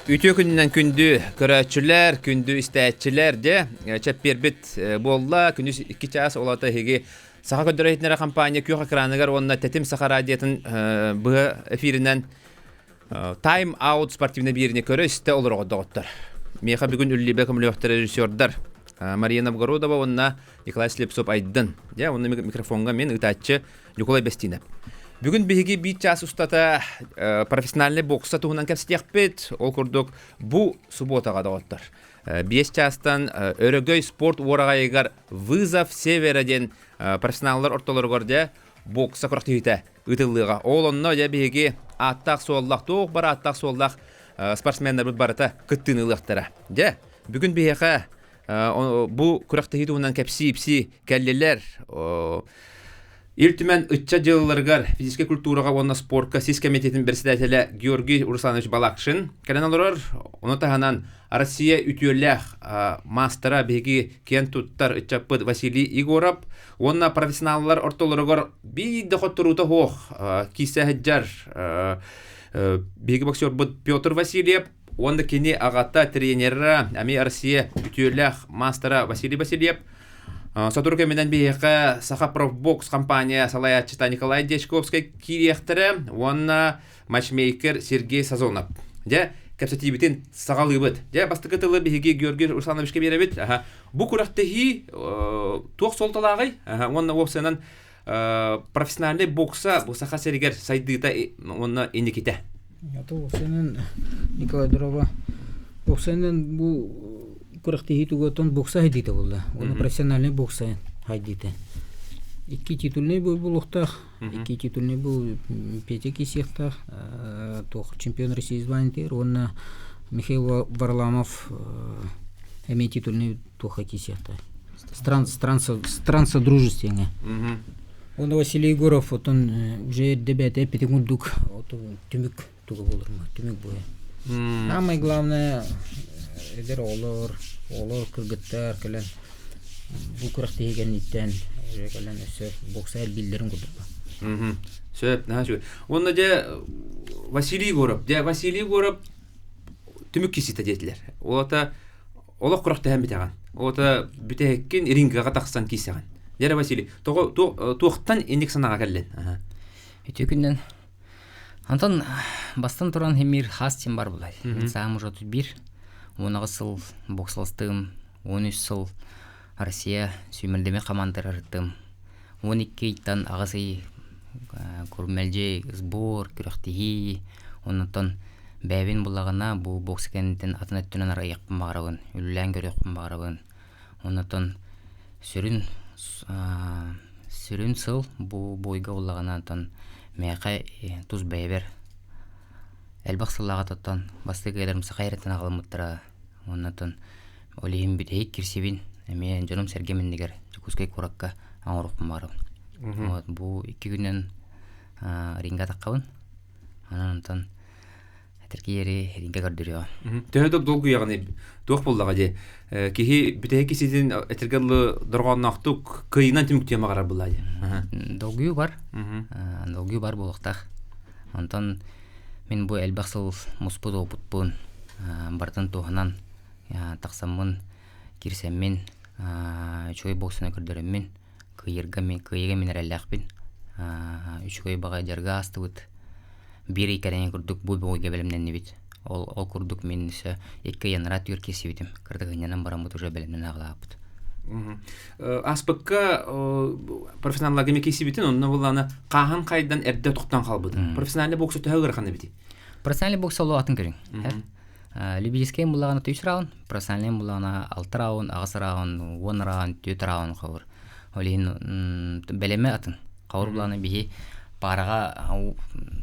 Үтүө күнүнэн күндү көрөөччүлэр, күндү истээччилэр дьэ чэппиэрбит буолла. Күнүс 2 чаас ол аата эһиги Саха көрдөрөр иһитиннэрэр компания күөх экраныгар уонна Тэтим Саха радиотын быһа эфиринэн Time Out спортивнай биэриини көрө-истэ олороҕут доҕоттор. Миэхэ бүгүн үллүбэ көмөлөөхтөр режиссердар Мария Новгородова уонна Николай Слепцов Айдын. Дьэ, уонна микрофоҥҥа мин ыытааччы Ньукулай Бэстиинэп. Бүгүн биһиги биир чаас устата профессиональнай бокса туһунан кэпсэтиэхпит. Ол курдук бу субуотаҕа доҕоттор. 5 чаастан Өрөгөй спорт уораҕайыгар «Вызов Севера» диэн профессионаллар ортолоругар дьэ бокса күрэхтэһиитэ ыытыллыаҕа. Ол онно дьэ биһиги ааттаах-суоллаах, туох бар ааттаах-суоллаах спортсменнарбыт барыта кыттыыны ылыахтара. Дьэ, бүгүн биһиэхэ бу күрэхтэһии туһунан кэпсии-ипсии кэллилэр. Ил Түмэн ыччат дьыалаларыгар, физическэй культураҕа уонна спорка сис кэмитиэтин председателэ Георгий Русланович Балакшин кэлэн олорор. Ону таһынан Россия үтүөлээх маастара биһиги киэн туттар ыччаппыт Василий Егоров уонна профессионаллар ортолоругар биир да хотторуута суох киирсэ сылдьар биһиги боксербут Петр Васильев уонна кини аҕата тренера эмиэ Россия үтүөлээх маастара Василий Васильев Сотору кэминэн биһиэхэ Саха профбокс компания салайааччыта Николай Дьячковскай киириэхтэрэ уонна матчмейкер Сергей Сазонов. Дьэ, кэпсэтиибитин саҕалыыбыт. Дьэ, бастакы тылы биһиги Георгий Руслановичка биэрэбит. Бу күрэхтэһии туох суолталааҕый? Уонна уопсайынан профессиональнай бокса бу Саха сиригэр сайдыыта уонна инникитэ. Уопсайынан Николай Дорова уопсайынан бу күрэхтэһии тугуттан бокса хайдыыта буолла. Уонна профессиональный бокса хайдыыта. Икки титульный бой буолуохтаах. Икки титульный был Петя Кисехтаах, туох чемпион России званиетигэр уонна Михаил Варламов эмиэ титульный туохха кисехтаах. Стран, стран, стран содружествеҥа. Уонна Василий Егоров отон уже эрдэ бэйэтэ эппитин курдук түмүк туга буолар түмүк буойа. Самое главное эдэр оҕолор, оҕолор кыргыттар кэлэн бу күрэхтэһии кэнниттэн уже кэлэн өссө бокса элбииллэрин курдук. Сөп, наһаа үчүгэй. Уонна дьэ Василий Егоров, дьэ Василий Егоров түмүк киситэ диэтилэр. Ол олох күрэхтэһэн бүтэҕин. Ота бүтэһиккин рингаҕа тахсан киисэҕин. Дьэ Василий, тоҕо туохтан инник санааҕа кэллин? Үтүө күннэн. Антон бастан туран химир хас тем бар булай. Саам уже тут бир. 18 сыл боксаластым, 13 сыл Россия сүүмэрдэмэ командаларыттым. 12 ыйтан аҕыс ый курмэлдьи сбор, күрэхтэһии, оннуттан бэйэбин буллаҕына бу бокс кэнниттэн атын өттүнэн арыйыахпын баҕарабын, үлэлээн көрүөхпүн баҕарабын. Оннуттан сүрүн сүрүн сыл бу бойга буллаҕына онтон миэхэ тус бэйэбэр элбэх сыллааҕы тоттон бастакы ыалларым саха эриттэн аҕаламмыттара. Оннуттан ол иһин бүтэһик кирсибин эмиэ дьонум-сэргэм иннигэр Дьокуускай куоракка оҥоруохпун баҕарабын. Вот бу икки күнүнэн рингэ атаххабын. Онон онтон этэркиэри рингэ көрдөрүөҕүм. Төһө да долгуйаҕыный туох буоллаҕа дии киһи бүтэһик киситин этэргэ дылы дорҕоонноохтук кыайыынан түмүктүөн баҕарар буоллаҕа дии. Долгуйуу бар. Долгуйуу бар буолуохтаах. Онтон мин бу элбэх сыл муспут уопутпун барытын туһанан тахсаммын киирсэммин үчүгэй боксаны көрдөрөммүн кыайырга мин кыайыыга мин эрэллээхпин үчүгэй баҕайы дьарыгы аастыбыт биир ый кэриҥэ курдук бу бөҕүйгэ бэлэмнэннибит ол ол курдук мин өссө икки ый анараа түөр киирсибитим кыратык ынньанан бараммыт уже бэлэмнэнэ аҕалаабыт Ааспыкка профессионалларга эмиэ киирсибитин, онно буллаана хааһын хайдан эрдэ тохтон хаалбытын. Профессиональный бокса төһө ыарахан эбитий? Профессиональный бокса олох атын көрүҥ. Любительскай буллаҕына үс раунд, профессиональный буллаҕына алта раунд, аҕыс раунд, 10 раунд, түөрт раунд хабыр. Ол иһин бэлэмэ атын. Хабыр буллаҕына биһи параҕа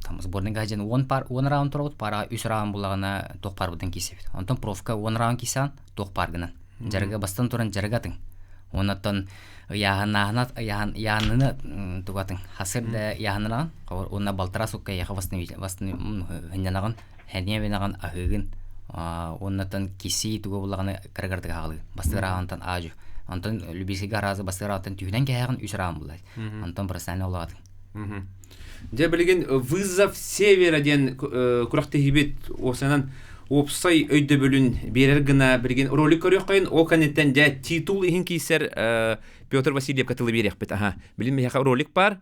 там сборный газен 10 пар 10 раунд турабыт, параҕа үс раунд буллаҕына туох парбытын киирсэбит. Онтон профка 10 раунд киирсэҕин туох пааргынан. Дьарыга бастан туран дьарыга атын. Оннуттан ыйааһыннааһына ыйааһын ыйааһыныны тугатын хасыр да ыйааһынынаҕын уонна балтараа сукка эйиэхэ восстановить һынньанаҕын хэниэ бинаҕын аһыыгын уоннаттан кисии туга буллаҕына кыра-кыратык аҕалыы бастыыр аҕантан аажу онтон любительга аразы бастыыр аҕаттан түһүнэн кэһэҕин үс араан буллар онтон профессиональный олоҕатын Дьэ билигин «Вызов Севера» диэн күрэхтэһиибит уопсайынан уопсай өйдөбүлүн биэрэр гына билигин ролик көрүөххөйүн ол кэнниттэн дьэ титул иһин киирсэр Петр Васильевка тылы биэриэхпит аха билин миэхэ ролик бар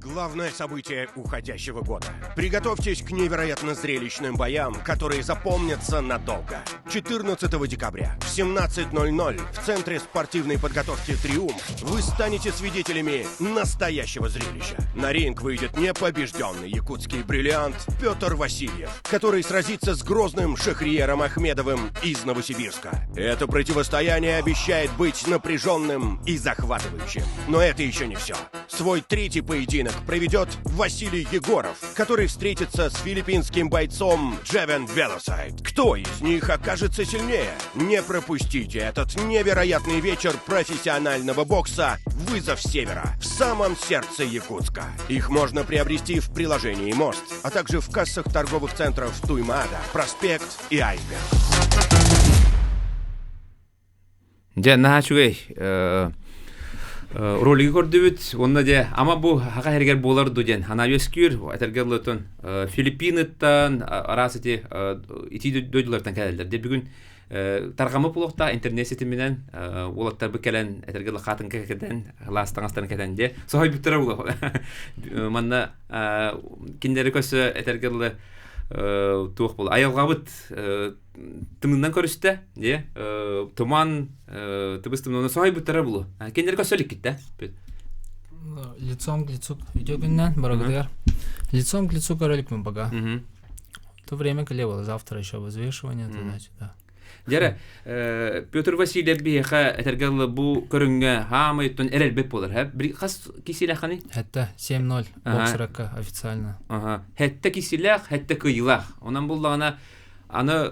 Главное событие уходящего года. Приготовьтесь к невероятно зрелищным боям, которые запомнятся надолго. 14 декабря в 17.00 в Центре спортивной подготовки «Триумф» вы станете свидетелями настоящего зрелища. На ринг выйдет непобежденный якутский бриллиант Петр Васильев, который сразится с грозным Шахриером Ахмедовым из Новосибирска. Это противостояние обещает быть напряженным и захватывающим. Но это еще не все. Свой третий поединок проведет Василий Егоров, который встретится с филиппинским бойцом Джевен Велосайд. Кто из них окажется сильнее? Не пропустите этот невероятный вечер профессионального бокса «Вызов Севера» в самом сердце Якутска. Их можно приобрести в приложении «Мост», а также в кассах торговых центров Туймада, Проспект и Айсберг. Дьэ, наһаа үчүгэй ролиги көрдүбүт. Онно дьэ, ама бу хаха эргэр буолар ду диэн хана үөскүүр. Этэргэ дылытын Филиппиныттан араас ити ити дойдулартан кэлэллэр. Дьэ бүгүн тарҕаммыт буолуохтаах интернет ситиминэн уолаттарбыт кэлэн этэргэ дылы хаатыҥка кэтэн, лаас таҥастарын кэтэн дьэ соһуйбуттара буолуо. Манна кинилэри көрсө этэргэ дылы туох буолла айылҕабыт тымнынан көрүстэ дьэ туман тыбыс тымнынан соһуйбуттара булу кинилэр көрсө иликкиттэ Лицом к лицу үтүө барыгытыгар лицом к лицу көрөлүкмүн пока в то время было завтра еще взвешивание туда-сюда Дьэрэ, Петр Васильев биһиэхэ этэргэ дылы бу көрүҥҥэ хаамай оттон эрэлбит буолар. Хас кисилэххиний? Хэтте 7-0 боксеракка официально. Ага. Хэтте кисилээх, хэтте кыйылаах. Онон буллаҕына аны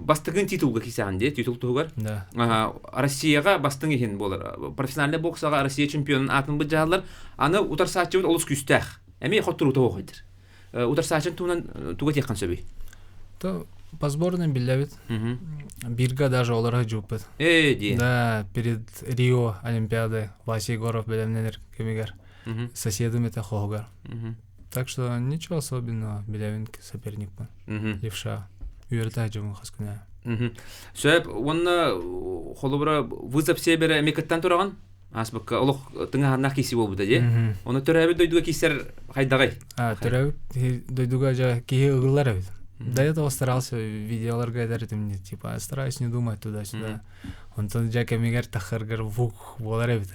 бастыҥын титулга кисэҕин дии, титул туһугар. Да. Россияҕа бастыҥ иһин буолар. Профессиональный боксаҕа Россия чемпионун аатын былдьаһаллар. Аны утарсааччыбыт олус күүстээх. Эмиэ хотторуута оһойдор. Утарсааччын туһунан тугу этиэххин сөбүй? То по сборным биллэбит. Бирга даже олорго жууппут. Ээ дии. Да, перед Рио Олимпиады Вася Егоров бэлэмнэнэр кэмигэр соседым это хоһугар. Так что ничего особенного, билэбин соперникпын. Левша. Үөрэтэ дьомун хас күнэ. Сөп, уонна холобура вызов севера эмиэ кыттан тураҕын? Ааспыкка олох тыҥаһаннаах киси буолбута дии. Ону төрөөбүт дойдуга киисэр хайдаҕай? А, төрөөбүт дойдуга дьэ киһи ыгыллар эбит. До этого старался видеоларга этэр типа стараюсь не думать туда-сюда. Онтон дьэ кэмигэр тахаргар вух буолар эбит.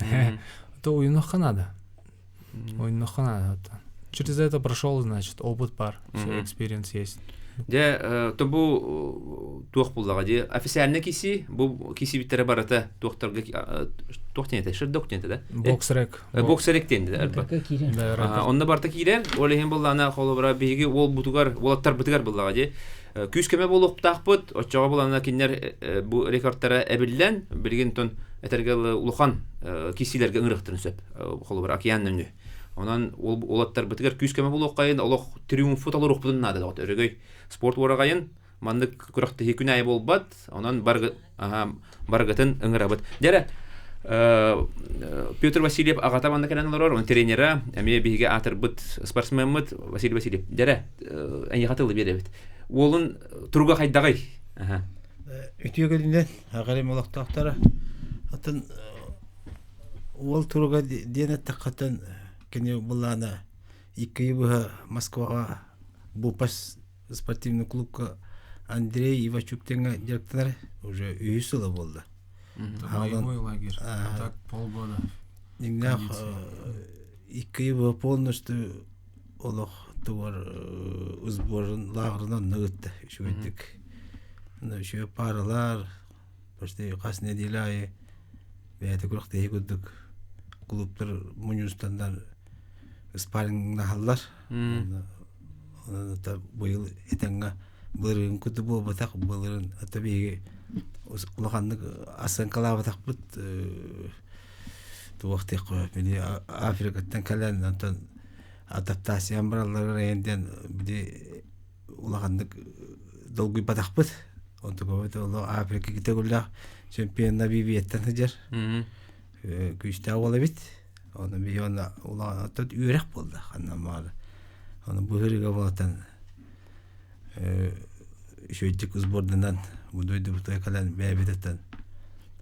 То уйунуохха надо. Уйунуохха надо. Через это прошел, значит, опыт бар, все, experience есть. Дьэ, то бу туох буллаҕа дии официально киси бу кисибиттэрэ барыта туохтарга туох диэн этэ шердок диэн этэ да Боксрек. Боксрек диэн да онно барыта киирэр ол иһин буллаана холобура биһиги уолбутугар уолаттарбытыгар буллаҕа дии күүс көмө буолуохтаахпыт оччоҕо булана кинилэр бу рекордтара эбиллэн билигин тон этэргэ улахан кисилэргэ ыҥырыахтарын сөп холобура океан нөҥүө Онон уолаттарбытыгар күүс-көмө буолуоххайын, олох триумфу толоруохпутун наада доҕот. Өрөгөй спорт уораҕайын маннык күрэхтэһии күн аайы буолбат. Онон барыгытын ыҥырабыт. Дьэрэ, Петр Васильев аҕата манна кэлэн олорор, он тренера, эмиэ биһиги аатырбыт спортсмеммыт Василий Васильев. Дьэрэ, эйиэхэ тылы биэрэбит. Уолун туруга хайдаҕый? Үтүө күнүнэн, аҕарым олохтоохторо. Атын Уол туруга диэн эттэххиттэн кини былаана икки быһа Москваҕа Бупас спортивный клубка Андрей Ивачук диэҥҥэ дьарыктанар уже үһүс сыла буолла. Боевой лагерь. А так полгода. Дьиҥнээх икки быһа полностью олох тугар сборун лааҕырынан онно ыытта үчүгэйдик. Үчүгэй пааралар почти хас нэдиэлэ аайы бэйэтэ күрэхтэһии курдук клубтар мунньустаннар спаррингнаһаллар. Онон быйыл этэҥҥэ былырыын курдук буолбатах, былырыын ата биһиги улаханнык оценкалаабатахпыт туох диэххэ били Африкаттан кэлэн онтон адаптациян бараллар эйэн диэн били улаханнык долгуйбатахпыт. Онтукабыт ол Африка төгүллээх чемпион Намибияттан сылдьар. Күүстээх уол эбит. Ону биһи онно улахан үөрэх буолла ханна баҕар. Ону быһырыга буолтан. үчүгэйдик сборданан бу дойдубутугар кэлэн бэйэбититтэн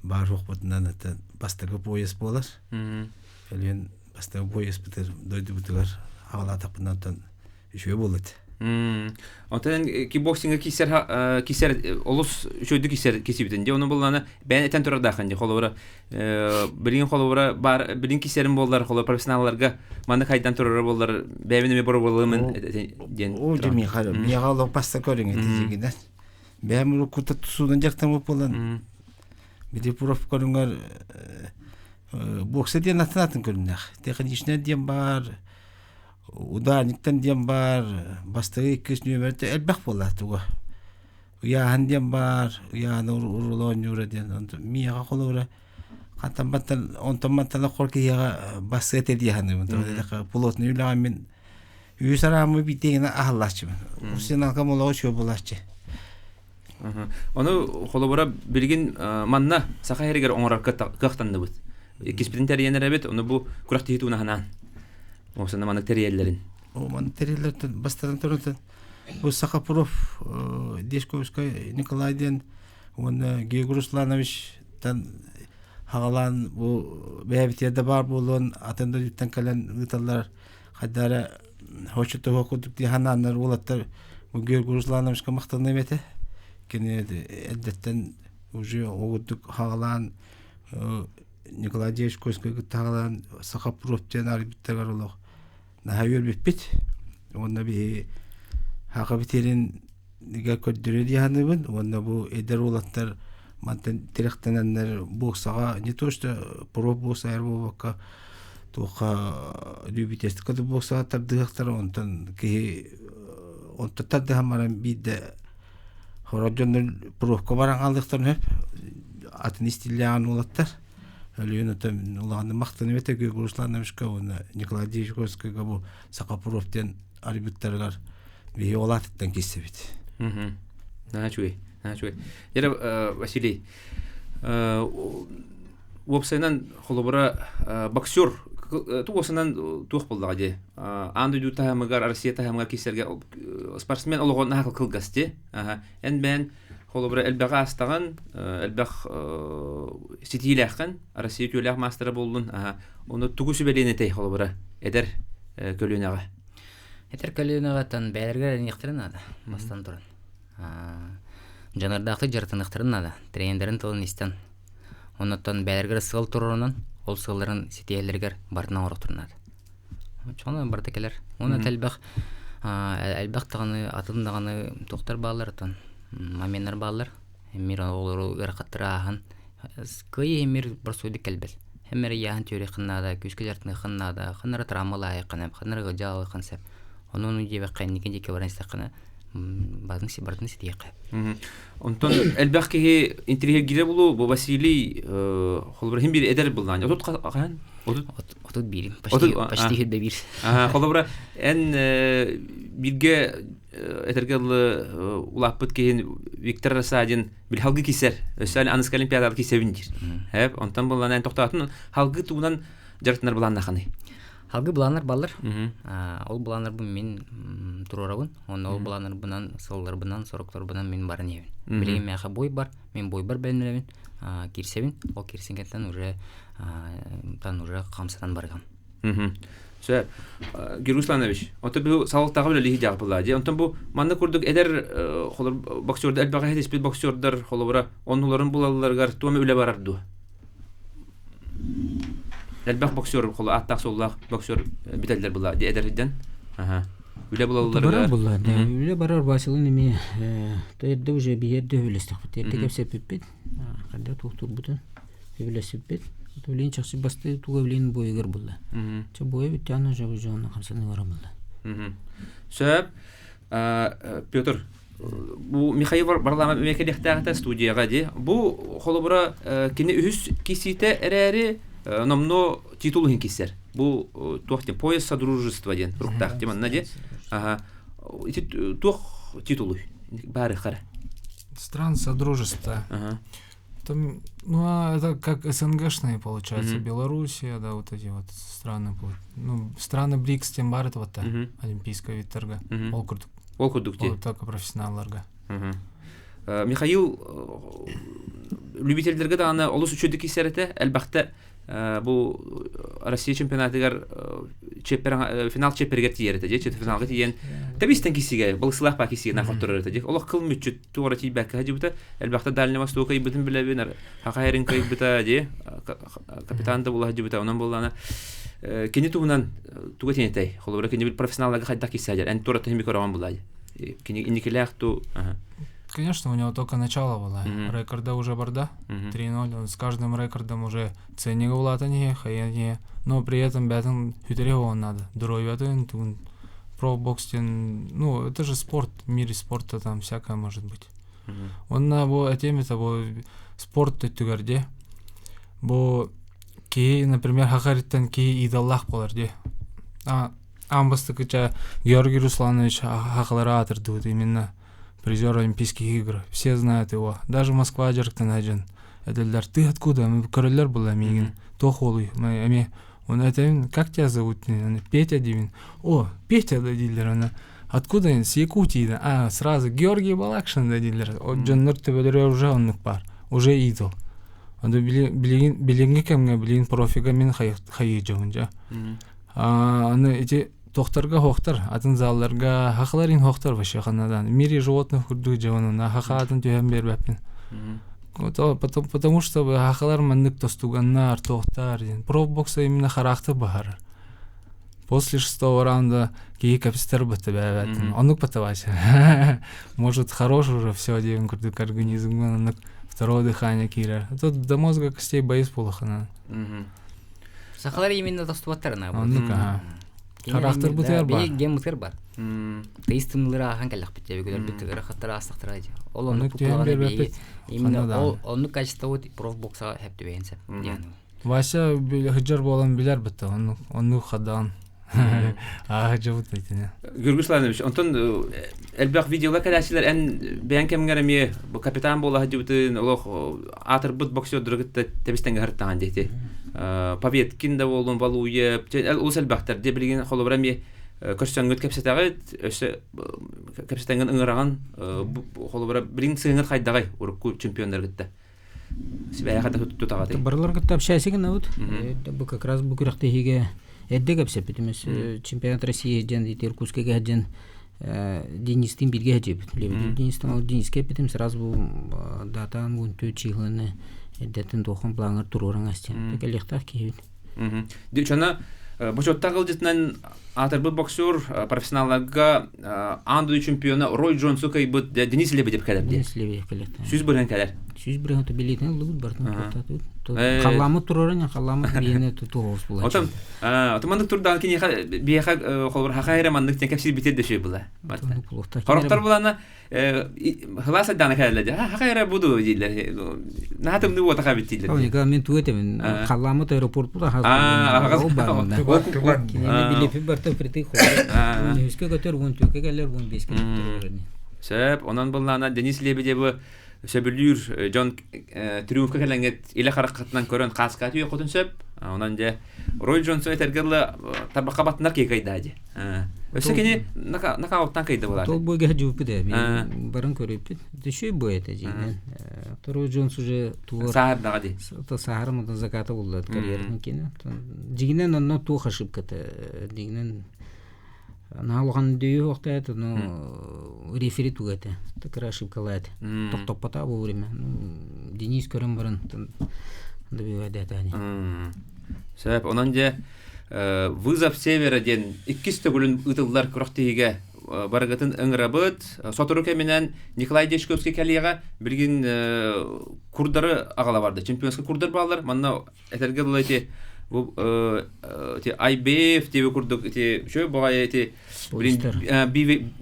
баар суохпутунан оттон бастакы поезд буолар. Өлүөн бастакы поездпытыр дойдубутугар аҕалаатахпына оттон үчүгэй буолуо этэ. Онтон кикбоксинга киисэр киисэр олус үчүгэйдик киисэр киисибитин дии. Ону буллана бэйэн этэн турардаахын дии. Холобура билигин холобура бар билигин киисэрим буоллар холобура профессионалларга маннык хайдан турара буоллар бэйэбин эмиэ боруобалыымын диэн. Оо дьэ миэхэ миэхэ олох бастакы көрүҥ этэ дьиҥинэн. Бэйэм уруккута тусуунан дьарыктаммыт буолан били проф көрүҥэр бокса диэн атын атын көрүҥнээх. Техничнэй диэн баар, ударниктан диэн баар, бастакы иккис нүөмэртэ элбэх буолла туга. Ыйааһын диэн баар, ыйааһын уруула оонньуура диэн. Миэхэ холобура хантан баттан онтон мантан хор киһиэхэ бассыа этэ дии саныыбын. Плотный үлэҕэ мин үс араамы биитиҥинэ аһыллааччыбын. Устиналкам олоҕу үчүгэй буолааччы. Ону холобура билигин манна саха иһэригэр оҥорор кыахтанныбыт. Иккиспитин тэрийэн эрэбит, ону бу күрэхтэһии туһунан Осана маннык тэрийэллэрин. О, маннык тэрийэллэртэн бастатан туран бу Сахапроф Дешковскай Николай диэн уонна Георгий Руслановичтан хаҕалаан бу бэйэбитигэр да баар буолуон атын дойдуттан кэлэн ыыталлар хайдара хочотоһо курдук дии санааннар уолаттар бу Георгий Руслановичка махтаныам этэ. Кини эрдэттэн уже оҕурдук хаҕалаан Николай Дьячковскай кытта хаҕалаан Сахапроф диэн арыйбыттарыгар олох наһаа үөрбүппүт. Уонна биһи Саха битиэрин көрдөрүө дии саныыбын. Уонна бу эдэр уолаттар мантан тирэхтэнэннэр боксаҕа не то что проф бокса айар буолбакка туохха любительскай да боксаҕа тардыһыахтара онтон киһи онтон тардыһан баран биирдэ Сорох дьоннор пробка баран хаалыахтарын сөп. Атын истиллээҕин уолаттар. Өлүөн отон улахан махтанып этэ Георгий Руслановичка уонна Николай Дьячковскайга бу Сахапроф диэн арыйбыттарыгар биһи ол аатыттан киирсэбит. Наһаа үчүгэй, наһаа үчүгэй. Дьэ, Василий, уопсайынан холобура боксер тугуосанан туох буоллаҕа дии аан дойду таһымыгар Россия таһымыгар киирсэргэ спортсмен олоҕо наһаа кылгас дии эн бэйэн холобура элбэҕи аастаҕын элбэх ситиилээххин Россия үтүөлээх маастара буоллун ону тугу сүбэлиэн этэй холобура эдэр көлүөнэҕэ эдэр көлүөнэҕэ тан бэйэлэригэр эрэниэхтэрин наада бастан туран дьаныардаахтык дьарыктаныахтарын наада тренердэрин тылын истэн Оннуттан бэйэлэригэр сыал туруорунан, ол сыалларын ситиһэллэригэр барытын оҥоруохтарын наада. Оччоҕуна барыта кэлэр. Уонна элбэх элбэх даҕаны атын даҕаны туохтар бааллар оттон моменнар бааллар. Эмир оҕолору ыарахаттары ааһан кыайыы эмир боростуойдук кэлбэт. Эмир ыйааһын түөрүөххүн наада, күүскэ дьарыктаныаххын наада, ханна эрэ травмалаайаххын, ханна эрэ ыалдьа аалыаххын сөп. Ону ону диэбэххэ инники диэки баран истэххинэ барын барытын ситиэххэ. Онтон элбэх киһи интириэһиргиирэ булуу бу Василий холобура иһин биир эдэр былаан отут хаһан отут отут биирим почти почти хирбэ биир холобура эн бииргэ этэргэ дылы улааппыт киһин Виктор Рассадин били халгы кисэр өссө аныска олимпиадага кисэбин диир хэп онтон былаан эн тохтоотун халгы тугунан дьарыктанар былааннаханый Халгы былааннар баллар. Ол былааннарбын мин туруорабын. Онно ол былааннарбынан, сылларбынан, сорукторбунан мин баран иһэбин. Билигин миэхэ бой бар, мин бойбар бэлэмнэнэбин, киирсэбин. Ол киирсэн кэнтэн уже тан уже хамсатан барыгам. Сөп. Георгий Русланович, ото бу салалтаҕа үлэлиһи дьаҕпылаа дии. Онтон бу манна курдук эдэр холор боксердар элбэҕи хэтиспит боксердар холобура оннуларын булалларыгар туом үлэ барар дуо? Элбэх боксер холо ааттаах-суоллаах боксер бүтэллэр була ди эдэрдэн. Аха. Үлэ булалларыгар. Барар булла. Үлэ барар Василын эмиэ эрдэ уже биһиэрдэ үбүлэстэхпит. Эрдэ кэпсэппиппит. Ханна туохтуурбутун үбүлэсиппит. Билин чахчы басты туга билин бойугар булла. Чэ бойа бүттээн уже уже оны хамсаныгар булла. Сөп. Петр, бу Михаил Варламов эмиэ кэлиэхтээхтэ студияҕа дии. Бу холобура кини үһүс кисиитэ эрээри номнуо титул иһин киссэр. Бу туох диэн пояс содружества диэн руктаах дии манна дии. Аха. Ити туох титулуй? Баары хара. Стран Содружества. Ага. Там, ну, а это как СНГшные, получается, Белоруссия, да, вот эти вот страны, ну, страны БРИКС, тем бар это вот та, олимпийская вид торга. Ол курдук. Ол курдук Ол только профессионалларга. Михаил любительдерге даҕаны олус үчүгдүк киирсэр этэ. Элбэхтэ бу Россия чемпионатыгар чеппер финал чеппергер тиийэр этэ дии финалга тиийэн тэбистен киссиге былсылаах ба киссиге нахотторор этэ дии олох кыл мүччүт туора тиийбэккэ хадьыбыта элбэхтэ Дальний Востока ыйбытын билэбин Хаха эрин кыйбыта дии капитан да була хадьыбыта онон буоллаана кини туһунан туга тиэнэтэй холобура кини профессионалларга хайдах киссээдэр эн туора тыһын көрөҕөн булаа кини инникилээх ту Конечно, у него только начало было. Рекорда уже барда. 3-0. Он с каждым рекордом уже ценник улаатан иһэ, хайан иһэ. Но при этом бэйэтин хүтэри он надо. Здоровьятын, тугун про бокстен, ну, это же спорт, в мире спорта там всякое может быть. Онна бу этим это бу спорт өттүгэр де. Бу киһи, например, хахариттан киһи идаллаах болар де. А аан бастакыча Георгий Русланович хахалара аатырдыбыт именно призер Олимпийских игр. Все знают его. Даже Москва дьарыктан сылдьан этэллэр ты откуда? Көрөллөр була миигин. Туох уолуй? Эми он это как тебя зовут? Петя диибин. О, Петя да дииллэр аны. Откуда? С Якутии да. А, сразу Георгий Балакшин да дииллэр. Дьоннор төбөлөрө уже оннук баар. Уже идол. Аны билигин билиҥҥи кэмҥэ билигин профига мин хайыы дьоһун дьэ. Аны ити тохторго хоохтор атын залларга хахалар ин хоохтор вообще ханадан в мире животных курдук дьонуна хаха атын түһэн биэрбэппин потому, потому что хахалар маннык тостуганнар туохтар диэн профбокса именно характер баһарар после шестого раунда киһи кэпсэтэр бытта бэбэттин оннук потавача может хорош уже все диэн курдук организмҥа оннук второе дыхание киирэр тут до мозга костей боюсь полохана Сахалар именно тостубаттарына. Оннук аха. Характер бутуйар бар. Ген бутуйар бар. Тыйыс тымнылары аахан кэллэхпит дьэ көрбүт ыарахаттар аастахтара дии. Ол оннук түһэн биэрбэппит. Именно ол оннук качество вот профбоксаҕа хэп түбэһин сеп диэн. Вася хыдьар буолан билэр бытта оннук оннук хадаан ааһыдьабыт этине. Георгий Славович, онтон элбэх видеола кэлээчилэр эн бэйэн кэмҥэр эмиэ бу капитан буола сылдьыбытын олох аатырбыт боксердары кытта тэбис-тэҥҥэ сырыттаҕын диэти. Поветкин да буоллун, Валуев, олус элбэхтэр дии билигин холобура эмиэ көрсөҥҥүт кэпсэтэҕит, өссө кэпсэтэҥҥин ыҥыраҕын, холобура билигин сыһыаҥҥыт хайдаҕый урукку чемпионнары кытта? Сибээһэ да тутаҕытый? Барылар кытта общайся гынабыт. Бу как раз бу күрэхтэһиигэ эрдэ кэпсэппитим. Чемпионат России диэн Иркутскайга диэн Денистин бииргэ сылдьыбыт. Лебедев Денистин ол Дениске эппитим сразу бу датаан уунту чыһыланы эрдэттэн туохан плаҥҥар туруоран астиан. Кэлиэхтээх киһибит. Дьоно бочуоттаах ыалдьытынан аатырбыт боксер профессионалларга аан дойду чемпиона Рой Джонсу кыайбыт Денис Лебедев кэлэр дии. Денис Лебедев кэлэр. 100 бырыһан кэлэр. 100 бырыһан билиитин ыллыбыт бартын туттатыбыт. Халламмыт турарын халламмыт биэни туруорус булаччы. Отон отон маннык турдаан киниэхэ биэхэ холобур хаха эрэ маннык тен кэпсиир битир дөшүй була. Хороктор булана хылаас айдаана кэлэллэр дии. Хаха эрэ буду дииллэр. Наһаа тымныы уотаха эбит дииллэр. Ол мен тугу этэмин халламмыт аэропорт була ол бар онда. Кинини билипи барта притык холор. Үскө көтөр, уон түөккэ кэлэр, уон биэскэ көтөр. Сөп, онон буллаана Денис Лебедевы сөбүлүүр дьон триумфка кэлэҥҥит илэ хараххытынан көрөн хааскаат үйөххүтүн сөп. Онон дьэ Рой Джонсон этэргэ дылы тарбахха баттынар киһи кыайдаа дии. Өссө кини нокауттан кыайда буолар. Тол бойга жууппут ээ. Барын көрүппүт. Дөшүй бой это дьиҥинэн. Рой Джонс уже туор Сааһырдаҕа дии. Сааһырым онтон заката булла карьератын кини. Дьиҥинэн онно туох ошибката дьиҥинэн наһаа улахан дөйүү охтоот, но рефери туга этэ. Такая ошибкалаат. Тохтоппото вовремя. Ну, Денис көрөн баран добивает Сөп, онон дьэ «Вызов Севера» диэн иккис төгүлүн ыытыллар күрэхтэһиигэ барыгытын ыҥырабыт. Сотору кэминэн Николай Дьячковский кэлиэҕэ билигин курдары аҕала барды. Чемпионскай курдар бааллар. Манна этэргэ дылы ити бу ити IBF диэби курдук ити үчүгэй баҕайы ити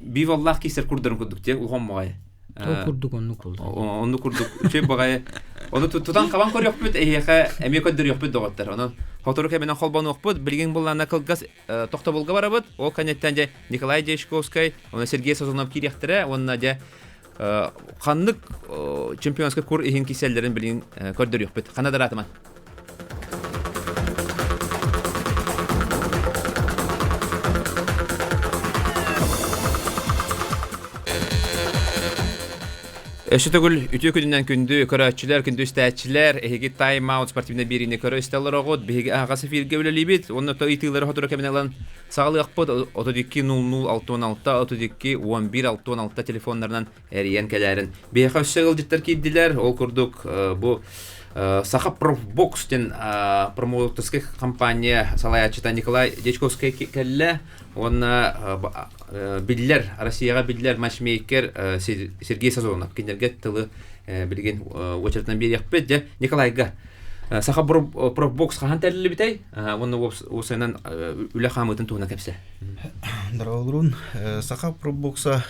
биваллаах киисэр курдарын курдук те улахан баҕайы. Ол курдук оннук буолла. Оннук курдук үчүгэй баҕайы. Ону тутан хабан көрүөхпүт эһиэхэ эмиэ көрдөрүөхпүт доҕоттор. Онон сотору кэминэн холбонуохпут. Билигин буллаана кылгас тохтобулга барабыт. Ол кэнниттэн дьэ Николай Дьячковскай, уонна Сергей Сазонов киириэхтэрэ уонна дьэ ханнык чемпионскай кур иһин киселлэрин билигин көрдөрүөхпүт. Хана дараатыман. Өссө төгүл үтүө күнүнэн күндү көрөөччүлэр, күндү истээччилэр, эһиги Time Out спортивнай биэриини көрө истэ олороҕут. Биһиги аһаҕас эфиргэ үлэлиибит. Уонна то ыйытыылары сотору кэминэн ылан саҕалыахпыт. 32 00 66 32 11 66 телефоннарынан эрийэн кэлээрин. Биһиэхэ өссө ыалдьыттар киирдилэр. Ол курдук бу Саха Профбокс диэн промоутерскай компания салайааччыта Николай Дьячковскай кэллэ уонна биллэр Россияҕа биллэр матчмейкер Сергей Сазонов кинилэргэ тылы билигин уочаратынан биэриэхпит. Дьэ, Николайга Саха Профбокс хаһан тэриллибитэй? Уонна уопсайынан үлэ хаамыытын туһунан кэпсэ. Здорово, Саха Профбокса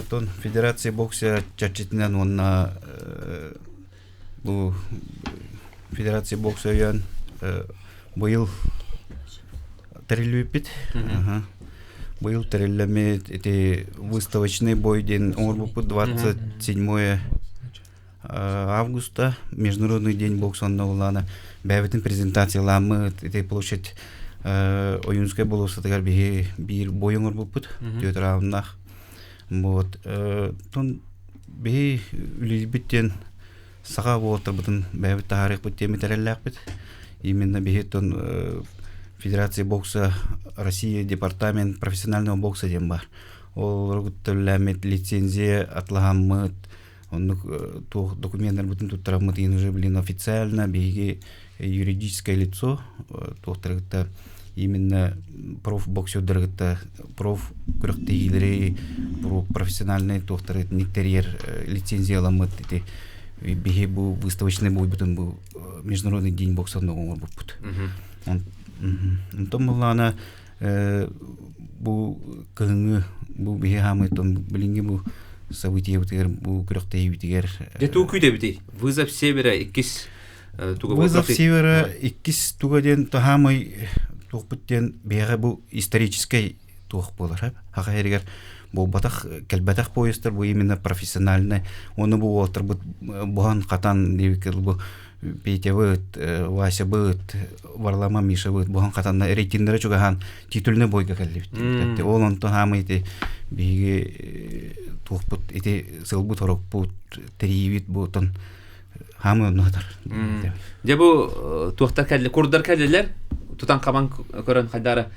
тон Федерация бокса чэрчитинэн уонна бу Федерация бокса өйөөн быйыл тэриллибиппит. Быйыл тэриллэммит ити выставочный бой диэн оҥорбуппут 27 августа Международный день бокса онно улаана бэйэбитин презентацияламмыт ити площадь Ойуунскай болуоссатыгар биһи биир бой оҥорбуппут түөрт рауннаах вот тон биһи үлэлиирбит диэн саха уолаттарбытын бэйэбит таһаарыахпыт диэммит эрэллээхпит именно биһи тон Федерация бокса России департамент профессионального бокса диэн баар ол кытта лицензия атлаһаммыт Оннук туох докуменнарбытын туттараммыт иһин уже блин официально биһиги юридическое лицо туохтары кытта именно профбоксердары кытта проф күрэхтэһиилэри профессиональный туохтары итинник лицензияламмыт ити биһи бу выставочный буйбутун бу международный день бокса оҥорбуппут. Онтон буллаана бу кыһыҥҥы бу биһи хаамыйтон билиҥҥи бу событиебытыгар бу күрэхтэһиибитигэр Дьэ тугу күүтэбитий? Вызов Севера иккис туга Вызов Севера иккис туга диэн таһаамай туохпут диэн биһиэхэ бу историческай туох буолар хаха эригэр буолбатах кэлбэтэх поездтар бу именно профессиональный оны бу уолтарбыт буһан хатан диэбиккэ бу Петябыт, Васябыт, Варлама Мишабыт буһан хатанна рейтиннere чугаһаан титульный бойга кэллибит. Ол онтон хаамы ити биһиги туохпут ити сылбыт хорокпут тэрийибит буотон хаамы онно хатар. Дьэ бу туохтар кэлли курдар кэллилэр тутан хабан көрөн хайдара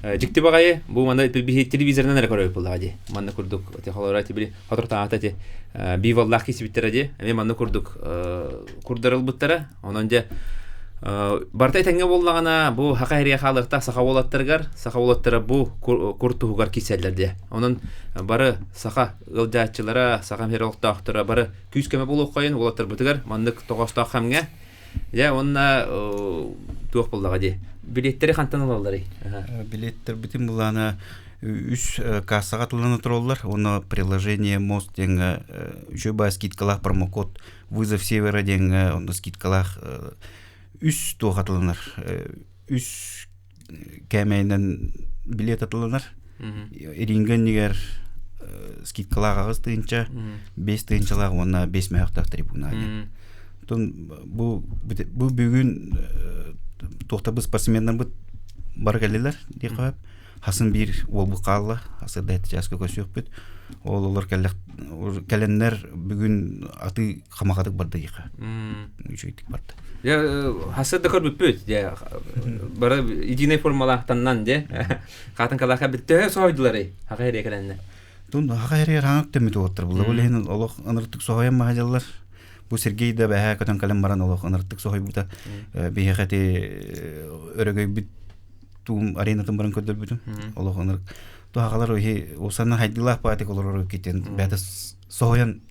дьикти баҕайы бу манна биһи телевизорынан эрэ көрөбүт буоллаҕа дии манна курдук холоро били Соторутааҕыта ити биволлаах киирсибиттэрэ дии. Эмиэ манна курдук курдарылбыттара. Онон дьэ барыта этэҥҥэ буоллаҕына бу хака иһириэ хаалыахтаах саха уолаттарыгар, саха уолаттара бу кур туһугар киирсэллэр дии. Онон бары саха ыалдьааччылара, саха мир олохтоохторо бары күүс-көмө буолуоххайын уолаттарбытыгар маннык тоҕоостоох кэмҥэ. Дьэ уонна туох буоллаҕа дии. Билиэттэри хантан ылалларый? Билиэттэрбитин былаана үс кассаҕа тыллана тураллар уонна приложение мост диэҥҥэ үчүгэй баа скидкалаах промокод вызов севера диэҥҥэ онно скидкалаах үс туох атыланар үс кээмэйинэн билиэт атыланар ринга иннигэр скидкалаах 8 тыһыынча 5 тыһыынчалаах уонна 5 мөһөхтөөх трибуна диэн Оттон бу бу бүгүн туохтарбыт спортсменнарбыт бары кэллилэр диэххэ сөп. Хасын биир уолбут хаалла. Сырда чааска көрсүөхпүт. Ол олор кэлэннэр бүгүн атыы хамахатык барда диэххэ. Үчүгэйдик барда. Дьэ хасыр да көрбүппүт. Дьэ бары единой формалаахтаннан дьэ хаатын калаха бүттэ соһойдуларый хака эрэ кэлэннэ. Тун хака эрэ хаҥак төмүт уоттар булла. Ол иһин олох ыныртык соһойон маһадьаллар. Бу Сергей да бэһээ көтөн кэлэн баран олох ыныртык соһуйбута. Биһиэхэ ити өрөгөйбүт туум аренатын баран көрдөрбүтүм. Олох ынырык. Туһаҕалар иһи усанна хайдылаах баатик олорор китин бэйэтэ соһуйан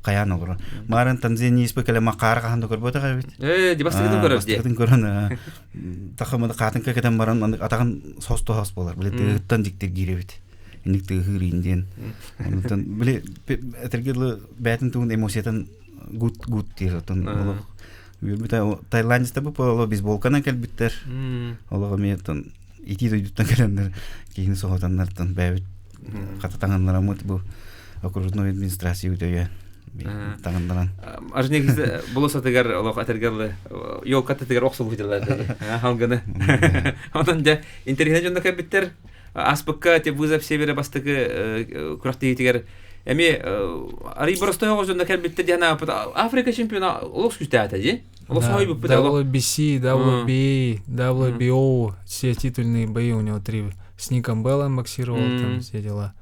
хайаан олорор. Маарын Танзания испэ кэлэ макаара хаһан да көрбөтөх эбит. Ээ, ди бастакытын көрөр дии. Бастакытын көрөн тахамады хаатынка кетен баран атаҕын сос-тоһос болар. Били тыһыттан диктиргиир эбит. Инник тыаһыыр иин диэн. Онтон били этэргэ дылы бэйэтин тугун эмоциятын гуд гуд диир отон олох үөрбүтэ Таиландецтар бу олох бейсболканан кэлбиттэр. Олох эмиэ оттон итии дойдуттан кэлэннэр киһини соһутаннартан бэйэбит хата таҥыннараммыт бу окружной администрация үтөйө таҥыннаран. Ажнегиз болосатыгар олох этэргэ елка тытыгар охсулбуталар халганы. Онон дьэ интэриэһинэй дьонно кэлбиттэр. Аспыкка те вызов севера бастакы күрэхтэһиитигэр. Эми арый боростой оҕозунна кэлбиттер диэн Африка чемпиона олох сүүстээтэ дии. Олох соһуйбуппут WBC, WBA, WBO, все титульные бои у него три. С Ником Беллом боксировал, там все дела.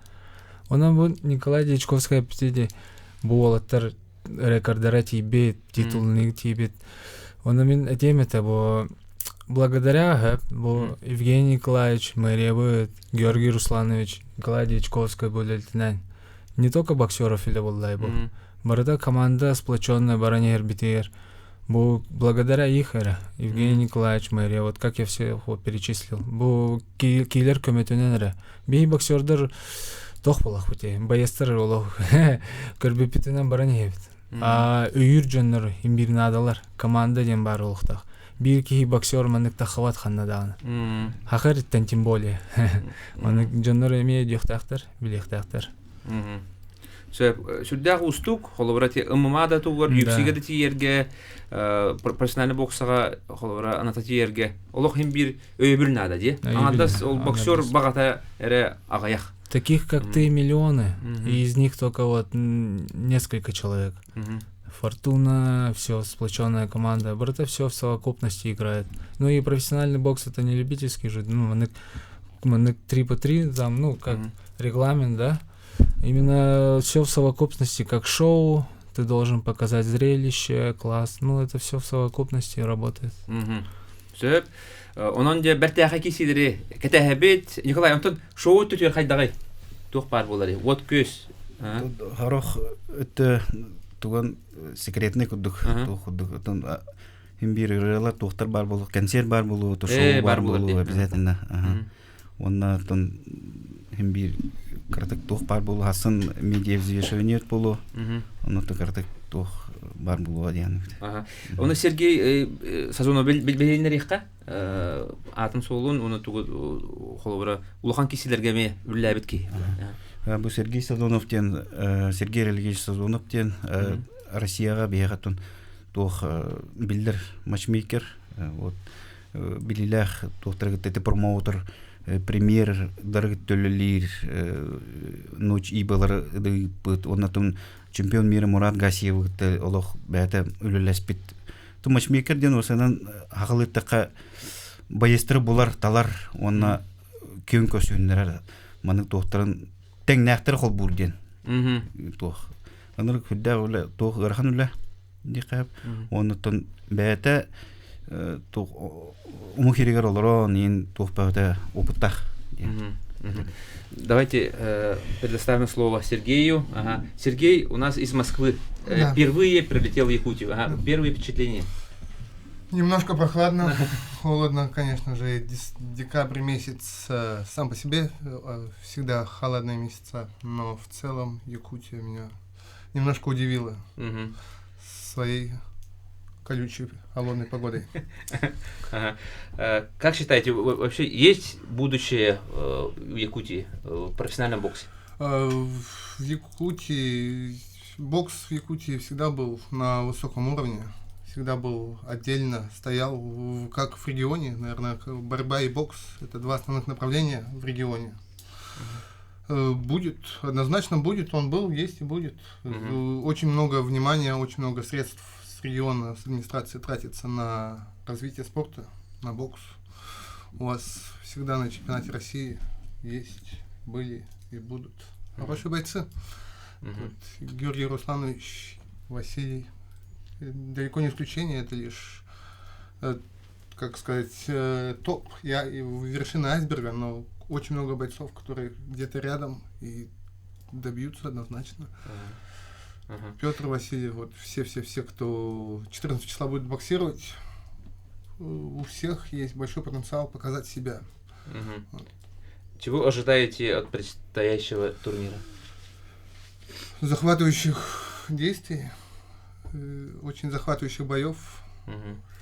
Онон бу Николай Дьячковскай эппитиди бу уолаттар рекордара тиийбит, титулунук тиийбит. Ону мин этиэм этэ бу благодаря бу Евгений Николаевич Мэриябыт, Георгий Русланович, Николай Дьячковскай бу не только боксеров или буоллай бу. Барыта команда сплоченная баран иһэрбитигэр бу благодаря их эрэ Евгений Николаевич Мэрия, вот как я все вот перечислил, бу киилер көмөтүнэн эрэ. Биһи боксердар тох буолахпыт боецтар олох көрбүппүтүнэн баран иһэбит. А өйүүр дьоннор имбир наадалар, команда диэн баар олохтоох. Биир киһи боксер маннык таххабат ханна даҕаны. Хахыр иттэн тем более. Маннык дьоннор эмиэ диэхтээхтэр, билиэхтээхтэр. Сөп, сүрдээх уустук, холобура ММА да тугар, UFC-гэ да тиийэргэ, профессиональный боксаҕа холобура аната тиийэргэ олох иһин биир өйөбүл наада дии. Аҥардас ол боксер баҕата эрэ аҕыйах. Таких, как ты, миллионы, и из них только вот несколько человек. Фортуна, все сплоченная команда, это все в совокупности играет. Ну и профессиональный бокс это не любительский же, ну, маннык 3 по 3, там, ну, как регламент, да. Именно все в совокупности, как шоу, ты должен показать зрелище, класс, ну, это все в совокупности работает. Сөп. Онон дьэ бэртээхэй киһилэри кэтэһэбит. Николай, онтон шоу өттүтүгэр хайдаҕый? Туох баар буоларый? Уот күөс. Хорох өттө туган секретный курдук, туох курдук. Отон хим биир ырыалар туохтар баар буолуо, концерт баар буолуо, то шоу баар буолуо обязательно. Уонна оттон хим биир кыратык туох баар буолуо, хасын медиа взвешивание буолуо. Онно кыратык туох баар буолуо диэн. Оны Сергей Сазонов билбэһиннэриэххэ аатын суолун уну тугу холобура улахан кисилерге ме үллээбит киһи. Бу Сергей Сазонов диэн Сергей Религиевич Сазонов диэн Россияҕа биһиэхэ туох биллэр матчмейкер вот билилээх туохтаргыт эти промоутер премьер дарыгыт төлөлиир ночь ибалар ыдыыппыт уонна чемпион мира Мурат Гасиевы кытта олох бэйэтэ үлэлэспит ту матчмейкер диэн осанан хахалыттахха боецтары булар талар уонна күн көсүннэрэр маннык туохтарын тэҥнээхтэр холбуур диэн туох аныр күрдээх үлэ туох ыарахан үлэ диэххэ уоннуттан бэйэтэ туох умук иригэр олорон иин туох бэйэтэ опыттаах Давайте предоставим слово Сергею. Ага. Сергей у нас из Москвы. Да. Впервые прилетел в Якутию. Ага. Первые впечатления. Немножко прохладно, холодно, конечно же. Декабрь месяц сам по себе всегда холодные месяца, но в целом Якутия меня немножко удивила своей колючей холодной погодой. Ага. Как считаете, вообще есть будущее в Якутии в профессиональном боксе? В Якутии бокс в Якутии всегда был на высоком уровне, всегда был отдельно, стоял, как в регионе, наверное, борьба и бокс – это два основных направления в регионе. Будет, однозначно будет, он был, есть и будет. Очень много внимания, очень много средств с региона, с администрации тратится на развитие спорта, на бокс. У вас всегда на чемпионате России есть, были и будут хорошие бойцы. Вот Георгий Русланович, Василий, далеко не исключение, это лишь, как сказать, топ, я вершина айсберга, но очень много бойцов, которые где-то рядом и добьются однозначно. Петр Васильев, вот все-все-все, кто 14 числа будет боксировать, у всех есть большой потенциал показать себя. Вот. Чего ожидаете от предстоящего турнира? Захватывающих действий, очень захватывающих боев.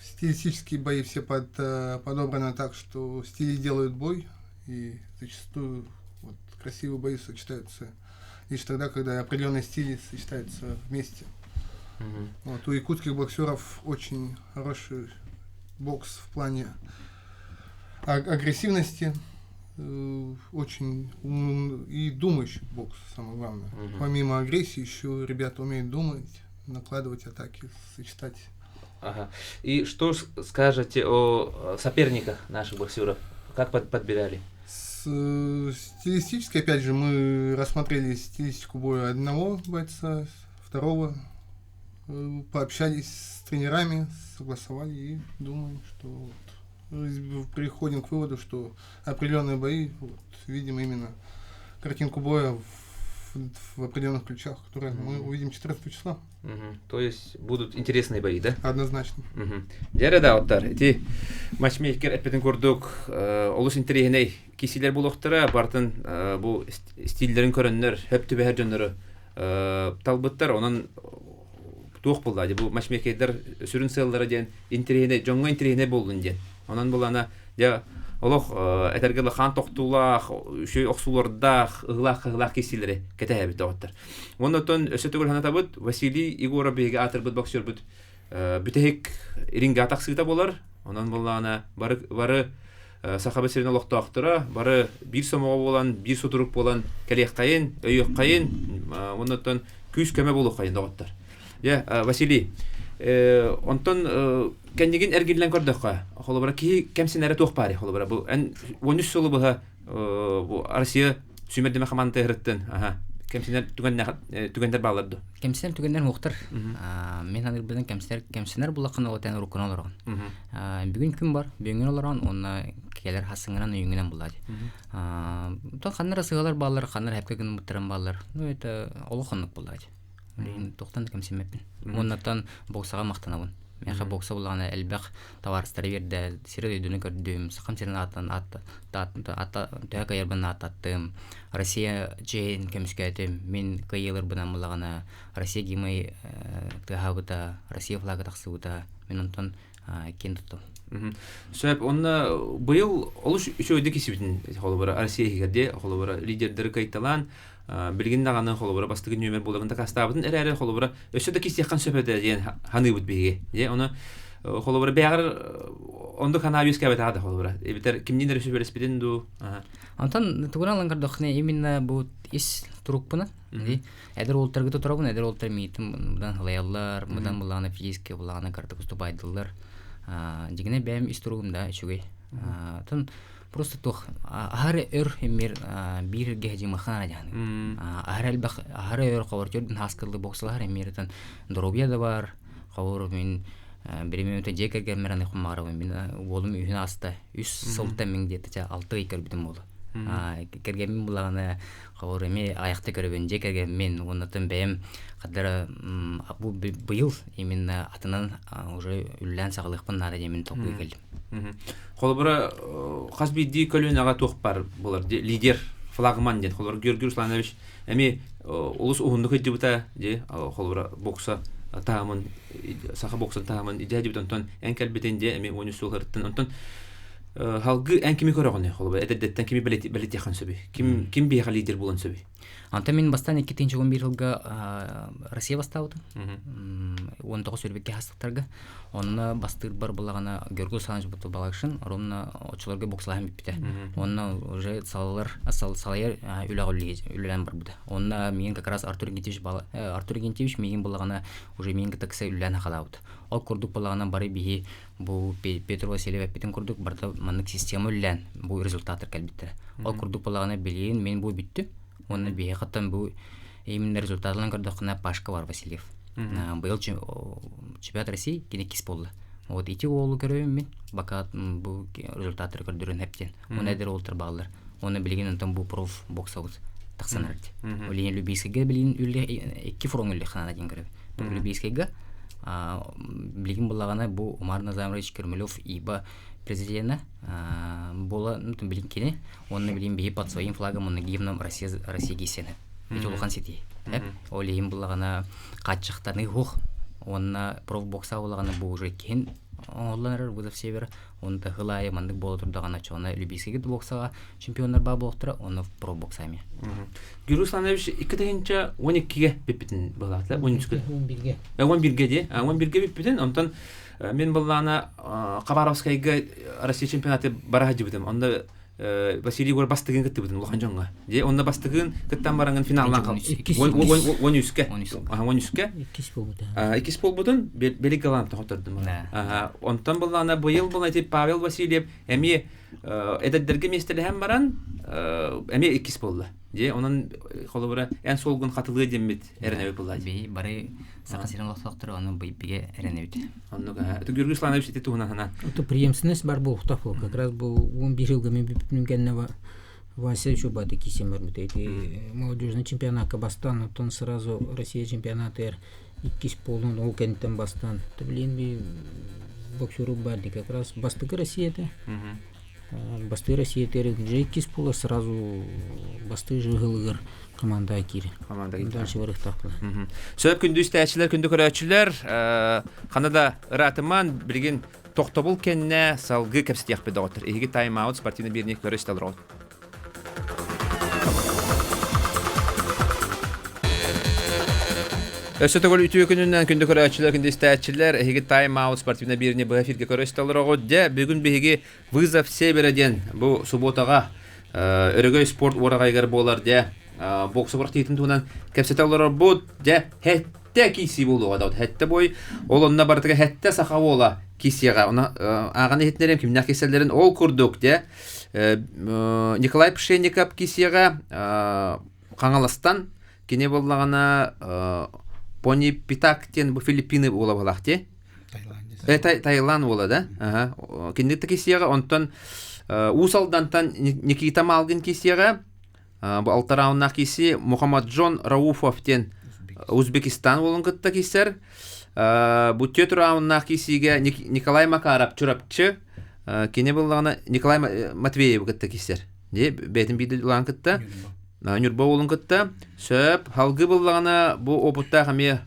Стилистические бои все подобраны так, что стили делают бой, и зачастую вот, красивые бои сочетаются лишь тогда, когда определенные стили сочетаются вместе. Вот, у якутских боксеров очень хороший бокс в плане агрессивности. Очень и думающий бокс, самое главное. Помимо агрессии, еще ребята умеют думать, накладывать атаки, сочетать. Ага. И что скажете о соперниках наших боксеров? Как подбирали? Стилистически, опять же, мы рассмотрели стилистику боя одного бойца, второго, пообщались с тренерами, согласовали и думаем, что вот, приходим к выводу, что определенные бои, вот, видим именно картинку боя в определенных ключах, которые мы увидим 14 числа. То есть будут интересные бои, да? Однозначно. Дьэ да оттар. Ити матчмейкер эппитин курдук олус интэриэһинэй киирсиилэр буолуохтара бартын бу стиллерин көрөннөр, хөп түбэһэр дьоннору талбыттар. Онон туох буолла бу матчмейкердер сүрүн сыаллара диэн интэриэһинэй, дьоҥҥо интэриэһинэй буоллун диэн. Онон булана дьэ олох этэргэ хаан тохтуулаах, үчүгэй охсуулардаах, ыһылаах-хаһылаах киирсиилэри кэтэһэбит доҕоттор. Оннотон өссө төгүл санатабыт, Василий Егоров биһиги аатырбыт боксербут бүтэһик ринга тахсыыта буолар. Онон буоллаҕына бары бары Сахабыт сирин олохтоохторо бары биир сомоҕо буолан, биир сутурук буолан кэлиэххэйин, өйүөххэйин, оннотон күүс-көмө буолуоххайын доҕоттор. Дьэ, Василий, онтон кэннигин эргиллэн көрдөххө, холобура киһи кэмсинэрэ туох баарый холобура бу эн 13 сылы быһа бу Россия сүүмэрдэмэ хамаанда ыһырыттын аха кэмсинэр түгэннэр бааллар дуо? Кэмсинэр түгэннэр суохтар. Мин саныырбынан кэмсинэр кэмсинэр буллаххына ол тэн уруккуна олороҕун. Бүгүн күн бар, бүгүн олорон уонна келер хасыңынан үйүңүнэн буллаады. Тон ханнар сыгалар бааллар, ханнар хэпке гынмыттарым бааллар. Ну это олох оннук буллаады. Билигин туохтан да кэмсиммэппин. Уоннаттан боксаҕа махтанабын. Миэхэ бокса буллаҕына элбэх табаарыстары биэрдэ, сири-дойдуну көрдүм, сахам сирин ааттан аатта төһө кыайарбын ааттаттым. Россия чиэһин көмүскээтим. Мин кыайыыларбынан буллаҕына Россия гимны тыаһаабыта, Россия флага тахсыбыта. Мин онтон киэн туттум. Сөп, онно быйыл олус үчүгэйдик кисибитин холобура Россия иһигэр дии, холобура лидердери кыайталаан билигин даҕаны холобура бастакы нүөмэр буоларын дакаастаабытын эрээри холобура өссө да кистиэххин сөп этэ диэн ханыыбыт биһиги. Дьэ, ону холобура бэйэҕэр оннук санаа үөскээбэтэҕэ да холобура. Эбэтэр кимниин эрэ сүбэлэспитин дуу. Онтон тугунан ылан көрдөххүнэ именно бу ис турукпунан эдэр уолтарга туторабын, эдэр уолтар миитин мыдан халайаллар, мыдан булаана физически булаана картык уступайдыллар. Дьигинэ бэйэм ис туругум да үчүгэй. Тон просто туох аһары өр эмир биир эргэ дьимахана дьаһаны. Аһары элбэх аһары өр ховор төрдүн хаскылы боксалар эмиртан доруобуйа да бар ховор мин биримөтө дьиэ кэргэммэр аны хуммаарабын мин уолум үһүн ааста үс сылтан мин диэтэ алты ый көрбүтүм буолу кэргэммин булаҕына ховор эми айахта көрөбүн дьиэ кэргэммин уоннатын бэйэм хаддара бу быйыл именно атынан уже үллээн саҕалыахпын наада диэмин толкуй кэллим Холобура, хас биирдии көлүөнэҕэ туох баар буолар лидер, флагман диэн. Холобура, Георгий Русланович эмиэ олус уһуннук сылдьыбыта дии, холобура, бокса таһымын, саха боксын таһымын идэ дибит, онтон эн кэлбитин дии, эмиэ 13 сыл ырыттын. Онтон халгы эн кими көрөҕүнүй, холобура, эдэрдэттэн кими бэлэтиэххин сөбүй? Ким ким биһиэхэ лидер буолан сөбүй? Онтон мин бастаан 2011 сылга Россия бастаабытым. 19 сүүрбэккэ хастыктарга. Онно бастыырбар булаҕына Георгий Александрович Бутубалакшин ровно оччолорго боксалаһан бүппүтэ. Онно уже салалар салайар үлэҕэ үлэлээн барбыта. Онно миигин как раз Артур Игнатьевич Артур Игнатьевич миигин булаҕына уже миигин кытта кыса үлэлээн хахалаабыт. Ол курдук булаҕына бары биһи бу Петр Васильев эппитин курдук барыта маннык система үлэлээн бу результаттар кэлбиттэрэ. Ол курдук булаҕына билигин мин бу бүттүм. Уонна биһиэхэттэн бу именно результатынан көрдөххүнэ Пашка бар Васильев. Быйыл чемпионат России кини иккис буолла. Вот ити уолу көрөбүн мин бака бу результаттары көрдөрөн хэптен. Уонна эдэр уолтар бааллар. Уонна билигин онтон бу проф боксабыт тахсан эрэр. Билигин Любийскайга билигин үлэ икки фронг үлэ ханана диэн көрөбүн. Любийскайга билигин буллаҕына бу Умар Назамович Кермелев ИБА президенэ буола билин кини уонна билин биһи под своим флагом уонна гимном Россия Россия киисенэ ити улахан ситии ол иһин буллаҕына хааччахтаныы суох уонна профбокса буллаҕына бу уже киһин оҥоһуллан эрэр вызов севера онто сыл аайы маннык буола турдаҕына чоҕуна Любийскайга боксаҕа чемпионнар баа буолуохтара онно профбокса эмиэ Юрий Русланович 2012-ге бүппүтүн былаата 13-ге 11-ге 11-ге дии 11-ге бүппүтүн онтон мин быллаана Хабаровскайга Россия чемпионаты бара сылдьыбытым онно Василий Егоров бастыгын кыттыбытын улахан дьоҥҥо. Дьэ, онно бастыгын кыттан бараҥын финаллаан хал. Он үскэ. Он үскэ. Иккис буолбута. Иккис буолбутун Белик Галантан хотордум. Онтон буллаана быйыл була ити Павел Васильев эмиэ эдэрдэргэ миэстэлэһэн баран эмиэ иккис буолла. Дьэ, онон холобура эн суолгун хатылыа диэммит эрэнэбит булла. Би бары Саха сирин олохтоохторо ону бигэ эрэнэбит. Оннук Георгий Сланович ити туһунан хана. Это преемственность бар буолуохтаах буол. Как раз бу 11 жылга мен бүппүтүн кэннэ Вася еще бады кисем барбыт. Эти молодежный чемпионатка бастан, оттон сразу Россия чемпионаты иккис полун ол кэнниттэн бастан. Это блин би боксеру барды как раз бастыкы Россия это. Бастыы Россия же иккис буола сразу бастыы жыһылыгар команда киирэ. Команда Дальше барыхтаахпын. Сөп күндү истээччилэр, күндү көрөөччүлэр, хана да ыраатыман билигин тохтобул кэннэ салгыы кэпсэтиэхпит доҕоттор. Эһиги тайм-аут спортивный биэрни көрө истэ олороҕут. Өссө төгүл үтүө күнүнэн күндү көрөөччүлэр, күндү истээччилэр, эһиги тайм-аут спортивный биэрни быһа эфиргэ көрө истэ олороҕут. Дьэ, бүгүн биһиги Вызов Севера диэн бу субуотаҕа Өрөгөй спорт уораҕайыгар буолар дьэ бокса күрэхтэһиитин туһунан кэпсэтэ олорорбут дьэ хэттэ киирсии буолуоҕа да хэттэ бой ол онно барытыгар хэттэ саха уола киирсиэҕэ оны ааҕан иһитиннэриэм кимнээх киирсэллэрин ол курдук дьэ Николай Пшенников киирсиэҕэ Хаҥаластан кини буоллаҕына Пони Питак диэн бу Филиппины уола буолаах дии Таиланд уола да Кинник да киирсиэҕэ онтон Уус Алдантан Никита Малгин киирсиэҕэ бу алта рауннаах киирсии Мухаммаджон Рауфов диэн Узбекистан уолун кытта киирсэр бу түөрт рауннаах киирсиигэ Николай Макаров Чурапчы кини буоллаҕына Николай Матвеевы кытта киирсэр бэйэтин биирдэ улаан кытта Ньурба уолун кытта сөп халгы буллаҕына бу опыттаах эмиэ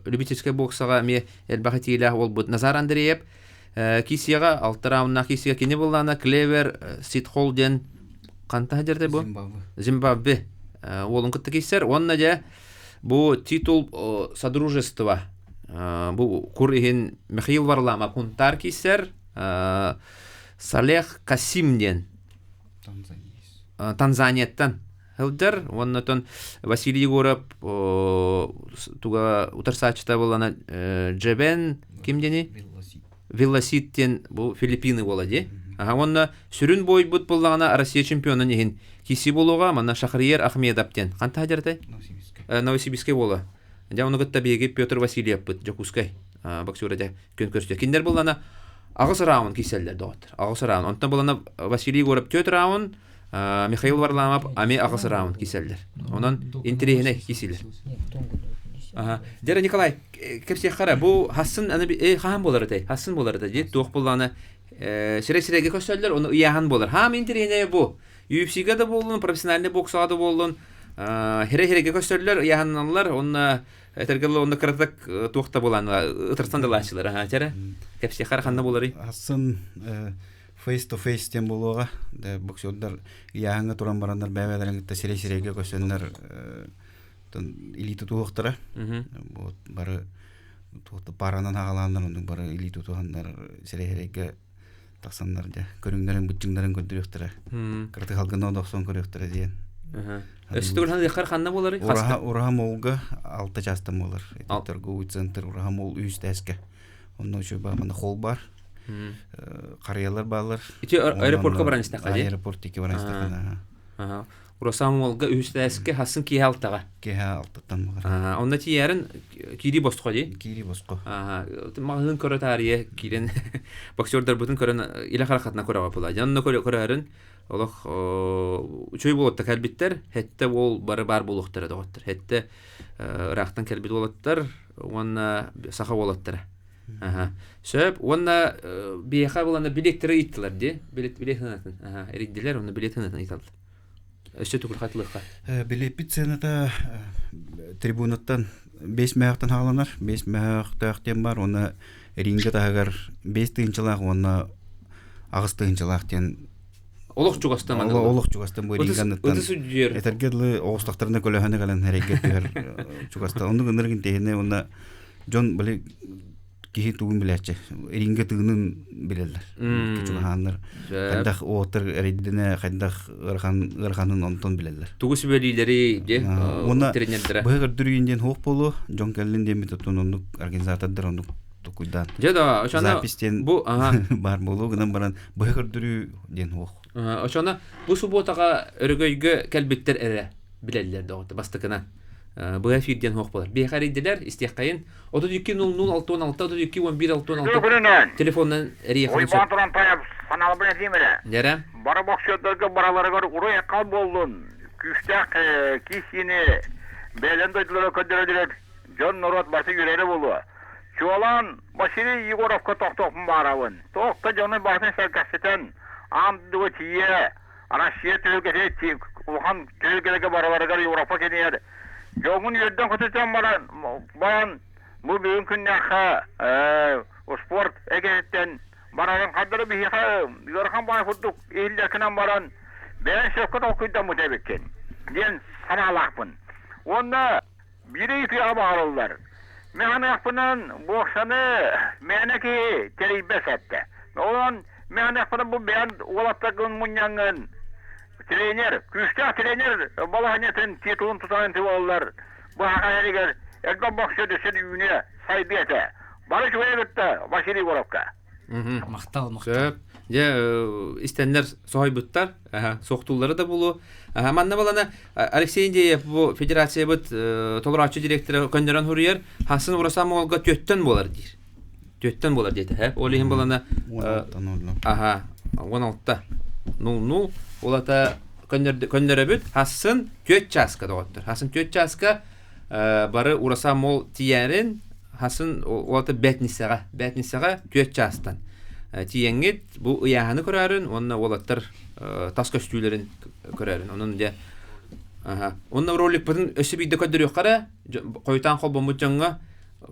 любительскай боксаҕа эмиэ элбэх этиилээх буолбут Назар Андреев киисиэҕэ алта рауннаах киисигэ кини буллаҕына Клевер Ситхол диэн ханта сылдьар бу Зимбабве уолун кытта кииссэр уонна дьэ бу титул содружества бу кур иһин Михаил Варламов Хунтар кииссэр Салех Касим диэн Танзанияттан сылдьар уонна оттон Василий Егоров туга утарсааччыта буолана Джебен ким диэни Вилласит диэн бу Филиппины буола дии. Аха уонна сүрүн буойбут буоллаҕына Россия чемпионун иһин киси буолуоҕа манна Шахриер Ахмедов диэн ханта сылдьартай? Новосибирскай буола. Дьэ ону кытта биһиги Петр Васильевпыт Дьокуускай боксера дьэ күн көрсө. Кинилэр буоллана аҕыс раунд киирсэллэр доҕоттор. Аҕыс раунд. Онтон булана Василий Егоров түөрт раунд, Михаил Варламов ами аҕыс раунд киирсэллэр. Онон интэриэһинэй киирсиилэр. Аха. Дьэ, Николай, кэпсиэххэ бу хассын аны хаһан буолар этэй? Хассын буолар этэй? Дии туох буллаҕына сирэй-сирэйгэ көрсөллөр, ону ыйааһын буолар. Хаам интэриэһинэй бу. UFC-га да буоллун, профессиональный боксаҕа да буоллун, хирэ-хирэйгэ көрсөллөр, ыйааһынналлар, уонна Этэргэ дылы онно кыратык туох да буолан ытырсан да ылааччылар аха чэрэ кэпсиэххэ ханна буоларый Асын face to face диэн буолуоҕа боксердар ыйааһыҥҥа туран бараннар бэйэ-бэйэлэрин кытта сирэй-сирэйгэ көрсөннөр илии тутуһуохтара вот бары паранан хаҕалааннар оннук бары илии тутуһаннар сирэй-сирэйгэ тахсаннар дьэ көрүҥнэрин быччыҥнарын көрдөрүөхтэрэ кыратык халгына охсон көрүөхтэрэ диэн Өссө төгүл ханна буоларый? Ураһа Ураһа молга алта чаастан буолар. Торговый центр Ураһа мол үс тээскэ. Онно үчүгэй баар манна холл бар. Харыйалар бааллар. Ити аэропортка баран истэххэ дии? Аэропорт ики баран истэххэ. Ураса молга үс тээскэ хасын киэһэ алтаҕа. Киэһэ алтаттан буолар. Онно тиийэрин киирии босхо дии? Киирии босхо. Маҕаһыын көрө таарыйа киирэн боксердарбытын көрөн илэ харахатынан көрөҕө була. Дьэ онно көрөөрүн олох үчүгэй буолуотта кэлбиттэр. Хэттэ уол бары баар буолуохтара доҕоттор. Хэттэ ыраахтан кэлбит уолаттар уонна саха уолаттара. Сөп. Уонна биһиэхэ булана билеттэри ыйыттылар дии. Билет билет сыанатын. Эрийдилэр, онно билет сыанатын ыйыталлар. Өссө түгүл хатылыахха. Билиэппит сыаната трибунаттан 5 мөһөөхтөн хааланар. 5 мөһөөхтөөх диэн бар. Уонна рингэ таһыгар 5 тыһыынчалаах уонна 8 тыһыынчалаах диэн Олох чугастан манна. Олох чугастан бу ринганныттан. Ытыс үрдүөр. Этэргэ дылы оҕустахтарына көлөһөнө кэлэн эрэйгэ түһэр чугастан. Оннук ынырык интиһини уонна дьон били Киһи тугун билээччи. Рингэ тыынын билэллэр. Чугаһааннар. Хайдах уоттар эрейдене, хайдах ыарахан ыараханын онтон билэллэр. Тугу сүбэлиилэри де Уонна тренердэрэ. быһа көрдөрүүн диэн хуох буолуо, дьон кэллин диэн бит оннук организатордар оннук токуйдаан. Дьэ да, ошоно Запись диэн бу аха баар буолуо гынан баран быһа көрдөрүү диэн хуох. Ошоно бу субботаҕа өрөгөйгө кэлбиттэр эрэ билэллэр доҕотто бастакынан. Быһа эфир диэн хуох буолар. Биэхэ эрийдилэр, истиэххэйин. 32 00 66 32 11 66 телефонунан эрийиэххин сөп. Уйбаан Турантаев санаалбын этиим эрэ. Дьэрэ. Бары боксердарга бараларыгар уруй-айхал буоллун. Күүстээх киисиини бэйэлэрин дойдулара көрдөрөллөр. Дьон норуот барыта үөрэрэ буолуо. Чуолаан Василий Егоровка тохтуохпун баарабын. Туох да дьону барытын сэргэхситэн, аан дойдуга тиийэ Россия түһүлгэтэ улахан түһүлгэлэргэ барыларыгар Европа кэнигэр дьоҥҥун үөрдэн көтүтэн баран баран бу бүгүн күннээххэ спорт эйгэтиттэн барарын хардары биһиэхэ ыарахан баай курдук иһиллэркинэн баран бэйэҥ сөпкө толкуйдаммыт эбиккин диэн санаалаахпын. Уонна биири үтүөҕэ баҕарыллар. Мин саныахпынан боксаны мээнэ киһи тэрийбэт этэ. Онон мин саныахпынан бу бэйэн уолаттаргын мунньаҥҥын тренер, күүстээх тренер балаһанньатын титулун тутан буоллар бу саха сиригэр элбэх бокса өссө үүнүө, сайдыа этэ. Бары үчүгэйи кытта Василий Егоровка. Махтал, махтал. Сөп. Дьэ, истэннэр соһуйбуттар, суохтууллара да буолуо. Манна балана Алексей Индеев бу федерациябыт толорооччу директора көннөрөн хуруйар, хасын ураса моолга төттөн буолар диир. Төттөн буолар диэтэ. Ол иһин балана аха 16 0-0 улата көннөрөбүт хасын 4 чааска доҕоттор. Хасын 4 чааска бары ураса мол тиийэрин хасын улата бэтнисэҕэ бэтнисэҕэ 4 чаастан тиийэҥҥит бу ыйааһыны көрөөрүн уонна уолаттар тас көстүүлэрин көрөөрүн онон дьэ онно роликпытын өссө биирдэ көрдөрүөххэ эрэ хойутаан холбоммут дьоҥҥо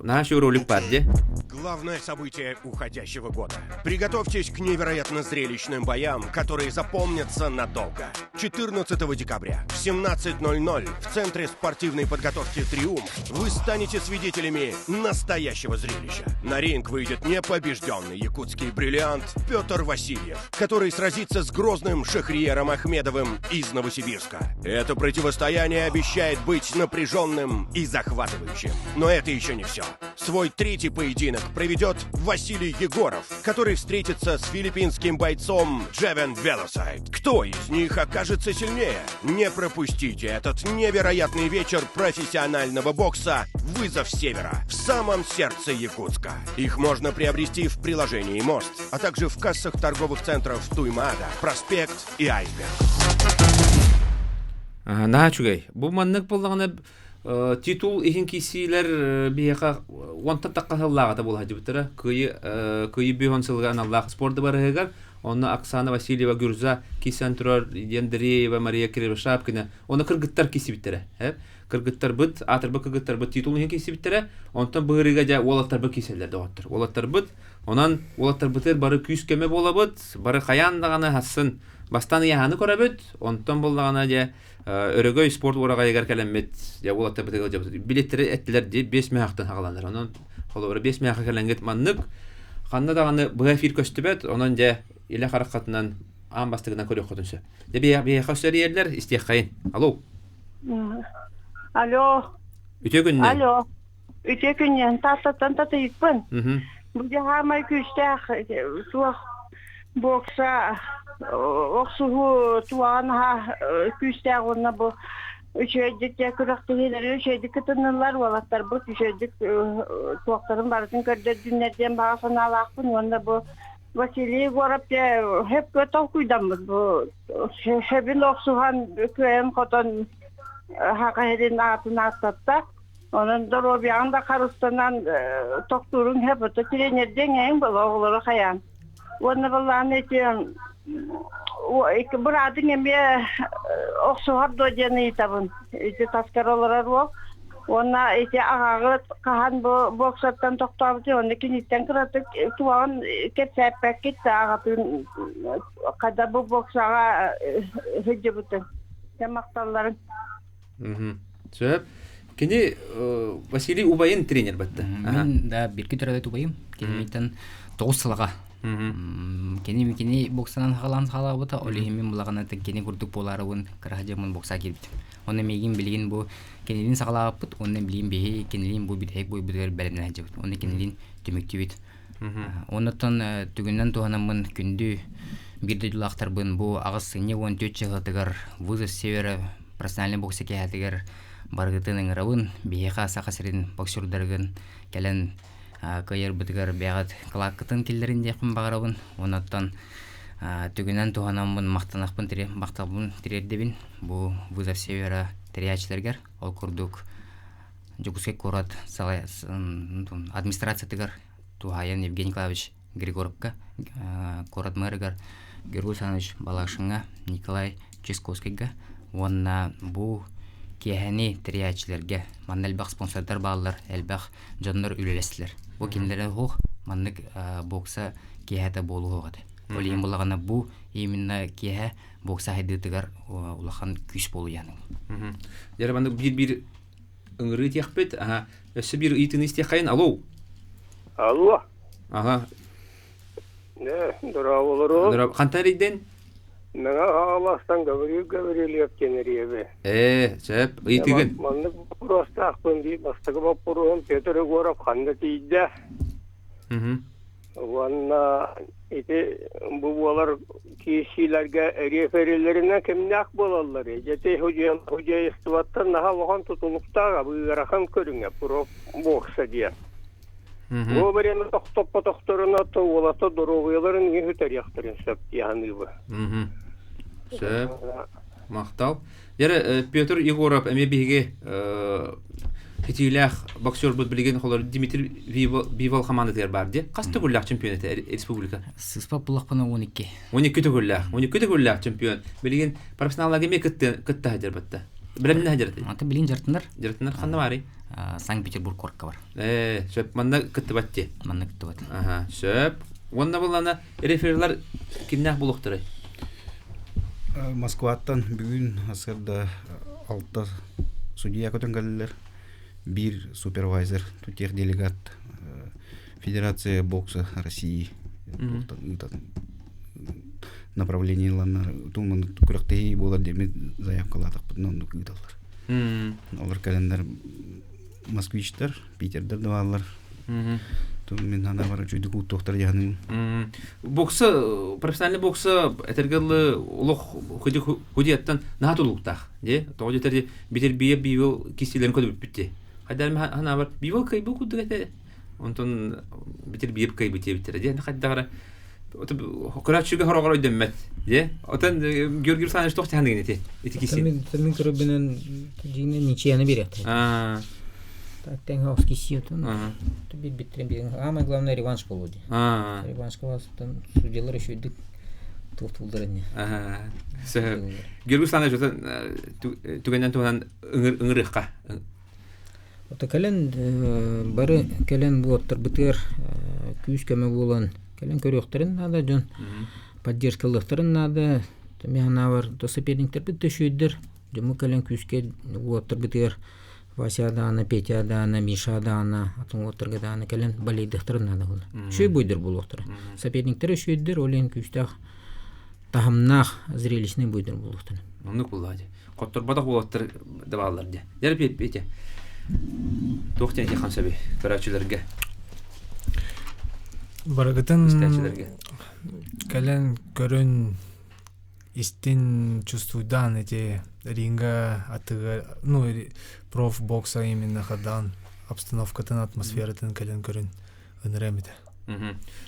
Наш ролик бар де. Главное событие уходящего года. Приготовьтесь к невероятно зрелищным боям, которые запомнятся надолго. 14 декабря в 17.00 в Центре спортивной подготовки «Триумф» вы станете свидетелями настоящего зрелища. На ринг выйдет непобежденный якутский бриллиант Петр Васильев, который сразится с грозным Шахриером Ахмедовым из Новосибирска. Это противостояние обещает быть напряженным и захватывающим. Но это еще не все. Свой третий поединок проведет Василий Егоров, который встретится с филиппинским бойцом Джевен Велосайд. Кто из них окажется сильнее? Не пропустите этот невероятный вечер профессионального бокса «Вызов Севера» в самом сердце Якутска. Их можно приобрести в приложении «Мост», а также в кассах торговых центров Туймада, Проспект и Айсберг. Наһаа үчүгэй. Бу маннык буоллаҕына титул иһин киирсиилэр биһиэхэ уонтан тахха сыллааҕыта буола сылдьыбыттара. Кыайы кыайы бүһүн сылга аналлаах спорт барыһыгар онно Оксана Васильева Гюрза киирсэн турар Андреева Мария Кривошапкина онно кыргыттар киирсибиттэрэ. Кыргыттарбыт, аатырбыт кыргыттарбыт титул иһин киирсибиттэрэ. Онтон быһырыыга дьэ уолаттарбыт киирсэллэр доҕоттор. Уолаттарбыт онон уолаттарбытыгар бары күүс-көмө буолабыт, бары хайаан даҕаны хассын бастаан ыйааһыны көрөбүт, онтон буоллаҕына дьэ Өрөгөй спорт уораҕайыгар кэлэммит, дьэ уолаттарбытыгар ыалдьабыт. Билеттэри эттилэр дии, 5 мөһөхтөн хаҕаланар. Онон холобура 5 мөһөххө кэлэҥҥит маннык ханна даҕаны быһа эфир көстүбэт, онон дьэ илэ хараххатынан аан бастакынан көрүөххүтүн сөп. Дьэ биһиэхэ өссө эрийэллэр, истиэххэйин. Алло. Алло. Үтүө күннэн. Алло. Үтүө күннэн. Тааттаттан татыйыкпын. Бу дьаһаамай күүстээх суох бокса охсуһуу туаҕа наһаа күүстээх уонна бу үчүгэйдик дьэ күрэхтэһиилэри үчүгэйдик кытыннылар уолаттарбыт үчүгэйдик туохтарын барытын көрдөрдүннэр диэн баҕа санаалаахпын уонна бу Василий Егоров дьэ сөпкө толкуйдаммыт бу сөбүн охсуһан кыайан-хотон саха сирин аатын ааттатта Онон доруобуйаҕын да харыстанан тохтууруҥ сөп, ото тренердиэҥ эҥ буола оҕолору хайаан. Уонна былаан ити быраатыҥ эмиэ охсуһар дуо диэн ыйытабын. Ити таскар олорор уол. Уонна ити аҕаҕыт хаһан бу боксаттан тохтообутуй, онно киниттэн кыратык туоҕун кэпсээппэккит да аҕатын хайда бу боксаҕа сылдьыбытын. Дьэ махталларын. Сөп. Кини Василий убайын тренер батта. Мин да бирки төрөбөт убайым. Кинимиттен 9 сылга. Кини кини боксанан хаалан хаалаабыта, ол иһин мин булаҕына кини курдук буолаарыбын кыраһа дьоммун бокса киирбитим. Онно миигин билигин бу кинилиин саҕалаабыппыт, уонна билигин биһи кинилиин бу бүтэһик буйбутугар бэлэмнэнэ сылдьабыт. Онно кинилиин түмүктүүбүт. Оннуттан түгүнэн туһанаммын күндү биир дойдулаахтарбын бу аҕыс сынньа 14 чыһылатыгар Вызов Севера профессиональный бокса киэһэтигэр барыгытын ыҥырабын. Биһиэхэ Саха сирин боксердарыгын кэлэн кыайарбытыгар бэйэҕит кылааккытын киллэрин диэхпин баҕарабын. Оннуттан түгүнэн туһанаммын махтанахпын махталбын тириэрдэбин бу Вызов Севера тэрийээччилэригэр. Ол курдук Дьокуускай куорат администрациятыгар туһаайан Евгений Николаевич Григоровка, куорат мэрыгар Георгий Александрович Балашиҥҥа, Николай Чисковскайга уонна бу киэһэни тэрийээччилэргэ манна элбэх спонсордар бааллар, элбэх дьоннор үлэлэстилэр. Бу кинилэрэ суох маннык бокса киэһэтэ буолуох этэ. Ол иһин булаҕына бу именно киэһэ бокса сайдыытыгар улахан күүс буолуйаның. Дьэ маннык биир-биир ыҥырыы диэхпит. Аха, өссө биир ыйытыыны истиэххэйин. Алло. Алло. Аха. Не, здорово, Хантан эрийдин? Мэҥэ Хаҥаластан Гаврил Гаврильев диэн эрийэбин. Ээ, сөп. Ыйытыгын. Маннык боппуруостаахпын дии. Бастакы боппуруоһум Петр Егоров ханна тиийдэ? Уонна ити бу буолар киирсиилэргэ реферилэринэн кимнээх буолаллар? Дьэ художествоттан наһаа улахан тутулуктаах ыарахан көрүҥэ бокса диэн. Бу время тохтоппотохторуна то уолаттар доруобуйаларын иһи сүтэриэхтэрин сөп дии саныыбын. Сөп. Махтал. Дьэ, Петр Егоров эмиэ биһиги Хитиилээх боксербут билигин холор Дмитрий Бивол хамаандатыгар баар дии. Хас төгүллээх чемпион этэ республика? Сыспа буллахпына 12. 12 төгүллээх. 12 төгүллээх чемпион. Билигин профессионалларга эмиэ кытта сылдьар батта. Билэмнэ сылдьар этэ. Аты билин жартынар. Жартынар ханна барый? Санкт-Петербург корка бар. Ээ, сөп. Манна кыттыбат дии. Манна кыттыбат. Аха, сөп. Уонна буллана реферилар кимнээх булуохтарай? Москваттан бүгүн сарсыарда алта судья көтөн кэллилэр. Биир супервайзер, тех-делегат Федерация бокса России направление ыланнар туман күрэхтэһии буолар диэммит заявкалаатахпытына оннук ыыталлар. Олор кэлэннэр москвичтар, Питердэр да бааллар. Мин санаабар үчүгдүк уттуохтар дьаһаныым. Бокса, профессиональный бокса этэргэ дылы олох худияттан наһаа тулуктаах. Дии, тоҕо диэтэр битир бие бивил кистилэрин көрбүппүт дии. Хайдар ханаабар бивил кыйбы курдук этэ. Онтон битир биир кыйбы диэбиттэрэ дии. Хайдагара көрөөччүгэ хороҕор өйдөммөт. Дии. Отон Георгий Александрович туох тиһаныгын ити? Ити киси. Мин көрөбүнэн дьиҥнэ ничьяны бириэхтэ. Тэҥ хаос киси отон. Бир биттирин бирин. Самое главное реванш болу ди. Реванш кыласыттан судьялар үчүгдүк туохтууллар инне. Георгий Александрович отон түгэннэн туһунан ыҥырыахха. Ото кэлэн бары кэлэн буоттарбытыгар күүс көмө буолан кэлэн көрүөхтэрин наада дьон поддержкалыахтарын наада. Мин санаабар то соперниктербит да үчүгүйдэр. Дьоммут кэлэн күүскэ уоттарбытыгар Вася даҕаны, Петя даҕаны, Миша даҕаны, атын уоттарга даҕаны кэлэн балейдыахтарын наада буолла. Үчүгэй буйдар буолуохтара. Соперниктэр үчүгэйдэр, ол иһин күүстээх таһымнаах зрелищный буйдар буолуохтара. Оннук буоллаҕа дии. Хотторботох уолаттар да бааллар дии. Дьэ, Петя, туох диэн этиэххин сөбүй көрөөччүлэргэ? Барыгытын кэлэн көрөн истин чувствуйдан эти ринга атыгар ну профбокса именно хадан обстановкатын атмосфератын кэлэн көрүн ынырам этэ.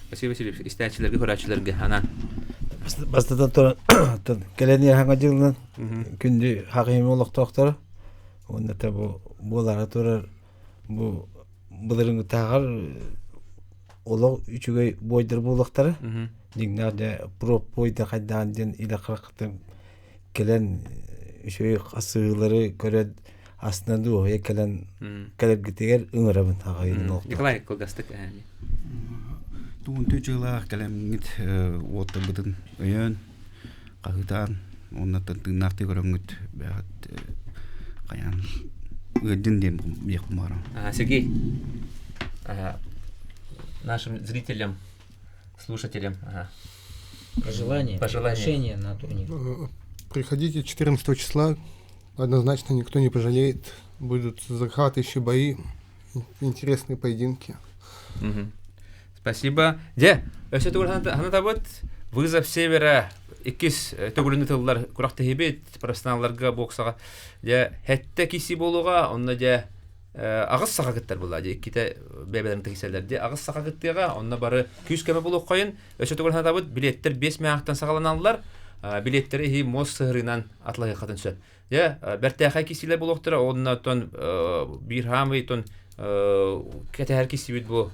Спасибо, Василий. Истээччилэргэ, көрөөччүлэргэ анаан. Бастатан туран кэлэн иһаҥа дьылынан күндү хахыйым олохтоохторо уонна та бу буолара турар бу былырыҥҥытааҕар олох үчүгэй буойдар буолуохтара дьиҥнээх дьэ проппуойда хайдаан диэн илэ харахтан кэлэн үчүгэй хасыһыылары көрөн астына дуоһуйа кэлэн кэлэргитигэр ыҥырабын аҕайын Николай кылгастык Тугун түчыылаах кэлэмҥит уоттарбытын өйөөн хаһыытаан уоннаттан тыыннаахтыы көрөҥҥүт бэҕэт хайаан. Ыалдьын диэн диэхпин баҕарабын. Сергей, нашим зрителям, слушателям ага. Пожелания, Пожелания. приглашение на турнир. Приходите 14 числа, однозначно никто не пожалеет. Будут захватывающие бои, интересные поединки. Мгм. Спасибо. Дьэ, өссө төгүл санатабыт Вызов Севера иккис төгүлүн тыллар күрэхтэһиибит профессионалларга боксаҕа дьэ хэттэ киси буолуоҕа онно дьэ аҕыс саха кыттар буолла дьэ иккитэ бэйбэлэрин тиксэллэр дьэ аҕыс саха кыттыаҕа онно бары күүс көмө буолуоххайын өссө төгүл санатабыт билиэттэр биэс мээхтэн саҕаланаллар билиэттэри иһи муос сыһырыынан атылаһыаххытын сөп Дьэ, бэртээхэй киссилэр буолуохтара, уонна оттон биир хаамый оттон кэтэһэр киссибит бу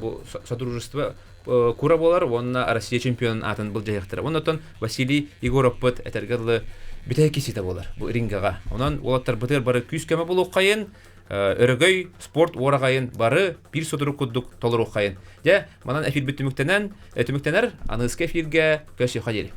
бу содружество кура буолар уонна Россия чемпионун аатын былдьаһыахтара. Уонна оттон Василий Егоровпыт этэргэ дылы бүтэһик кисситэ буолар бу рингаҕа. Онон уолаттарбытыгар бары күүс-көмө буолуоххайын, өрөгөй спорт уораҕайын бары биир сотору курдук толоруоххайын. Дьэ, манан эфирбит түмүктэнэн, түмүктэнэр, аныгыскы эфиргэ көрсүөххэ диэри.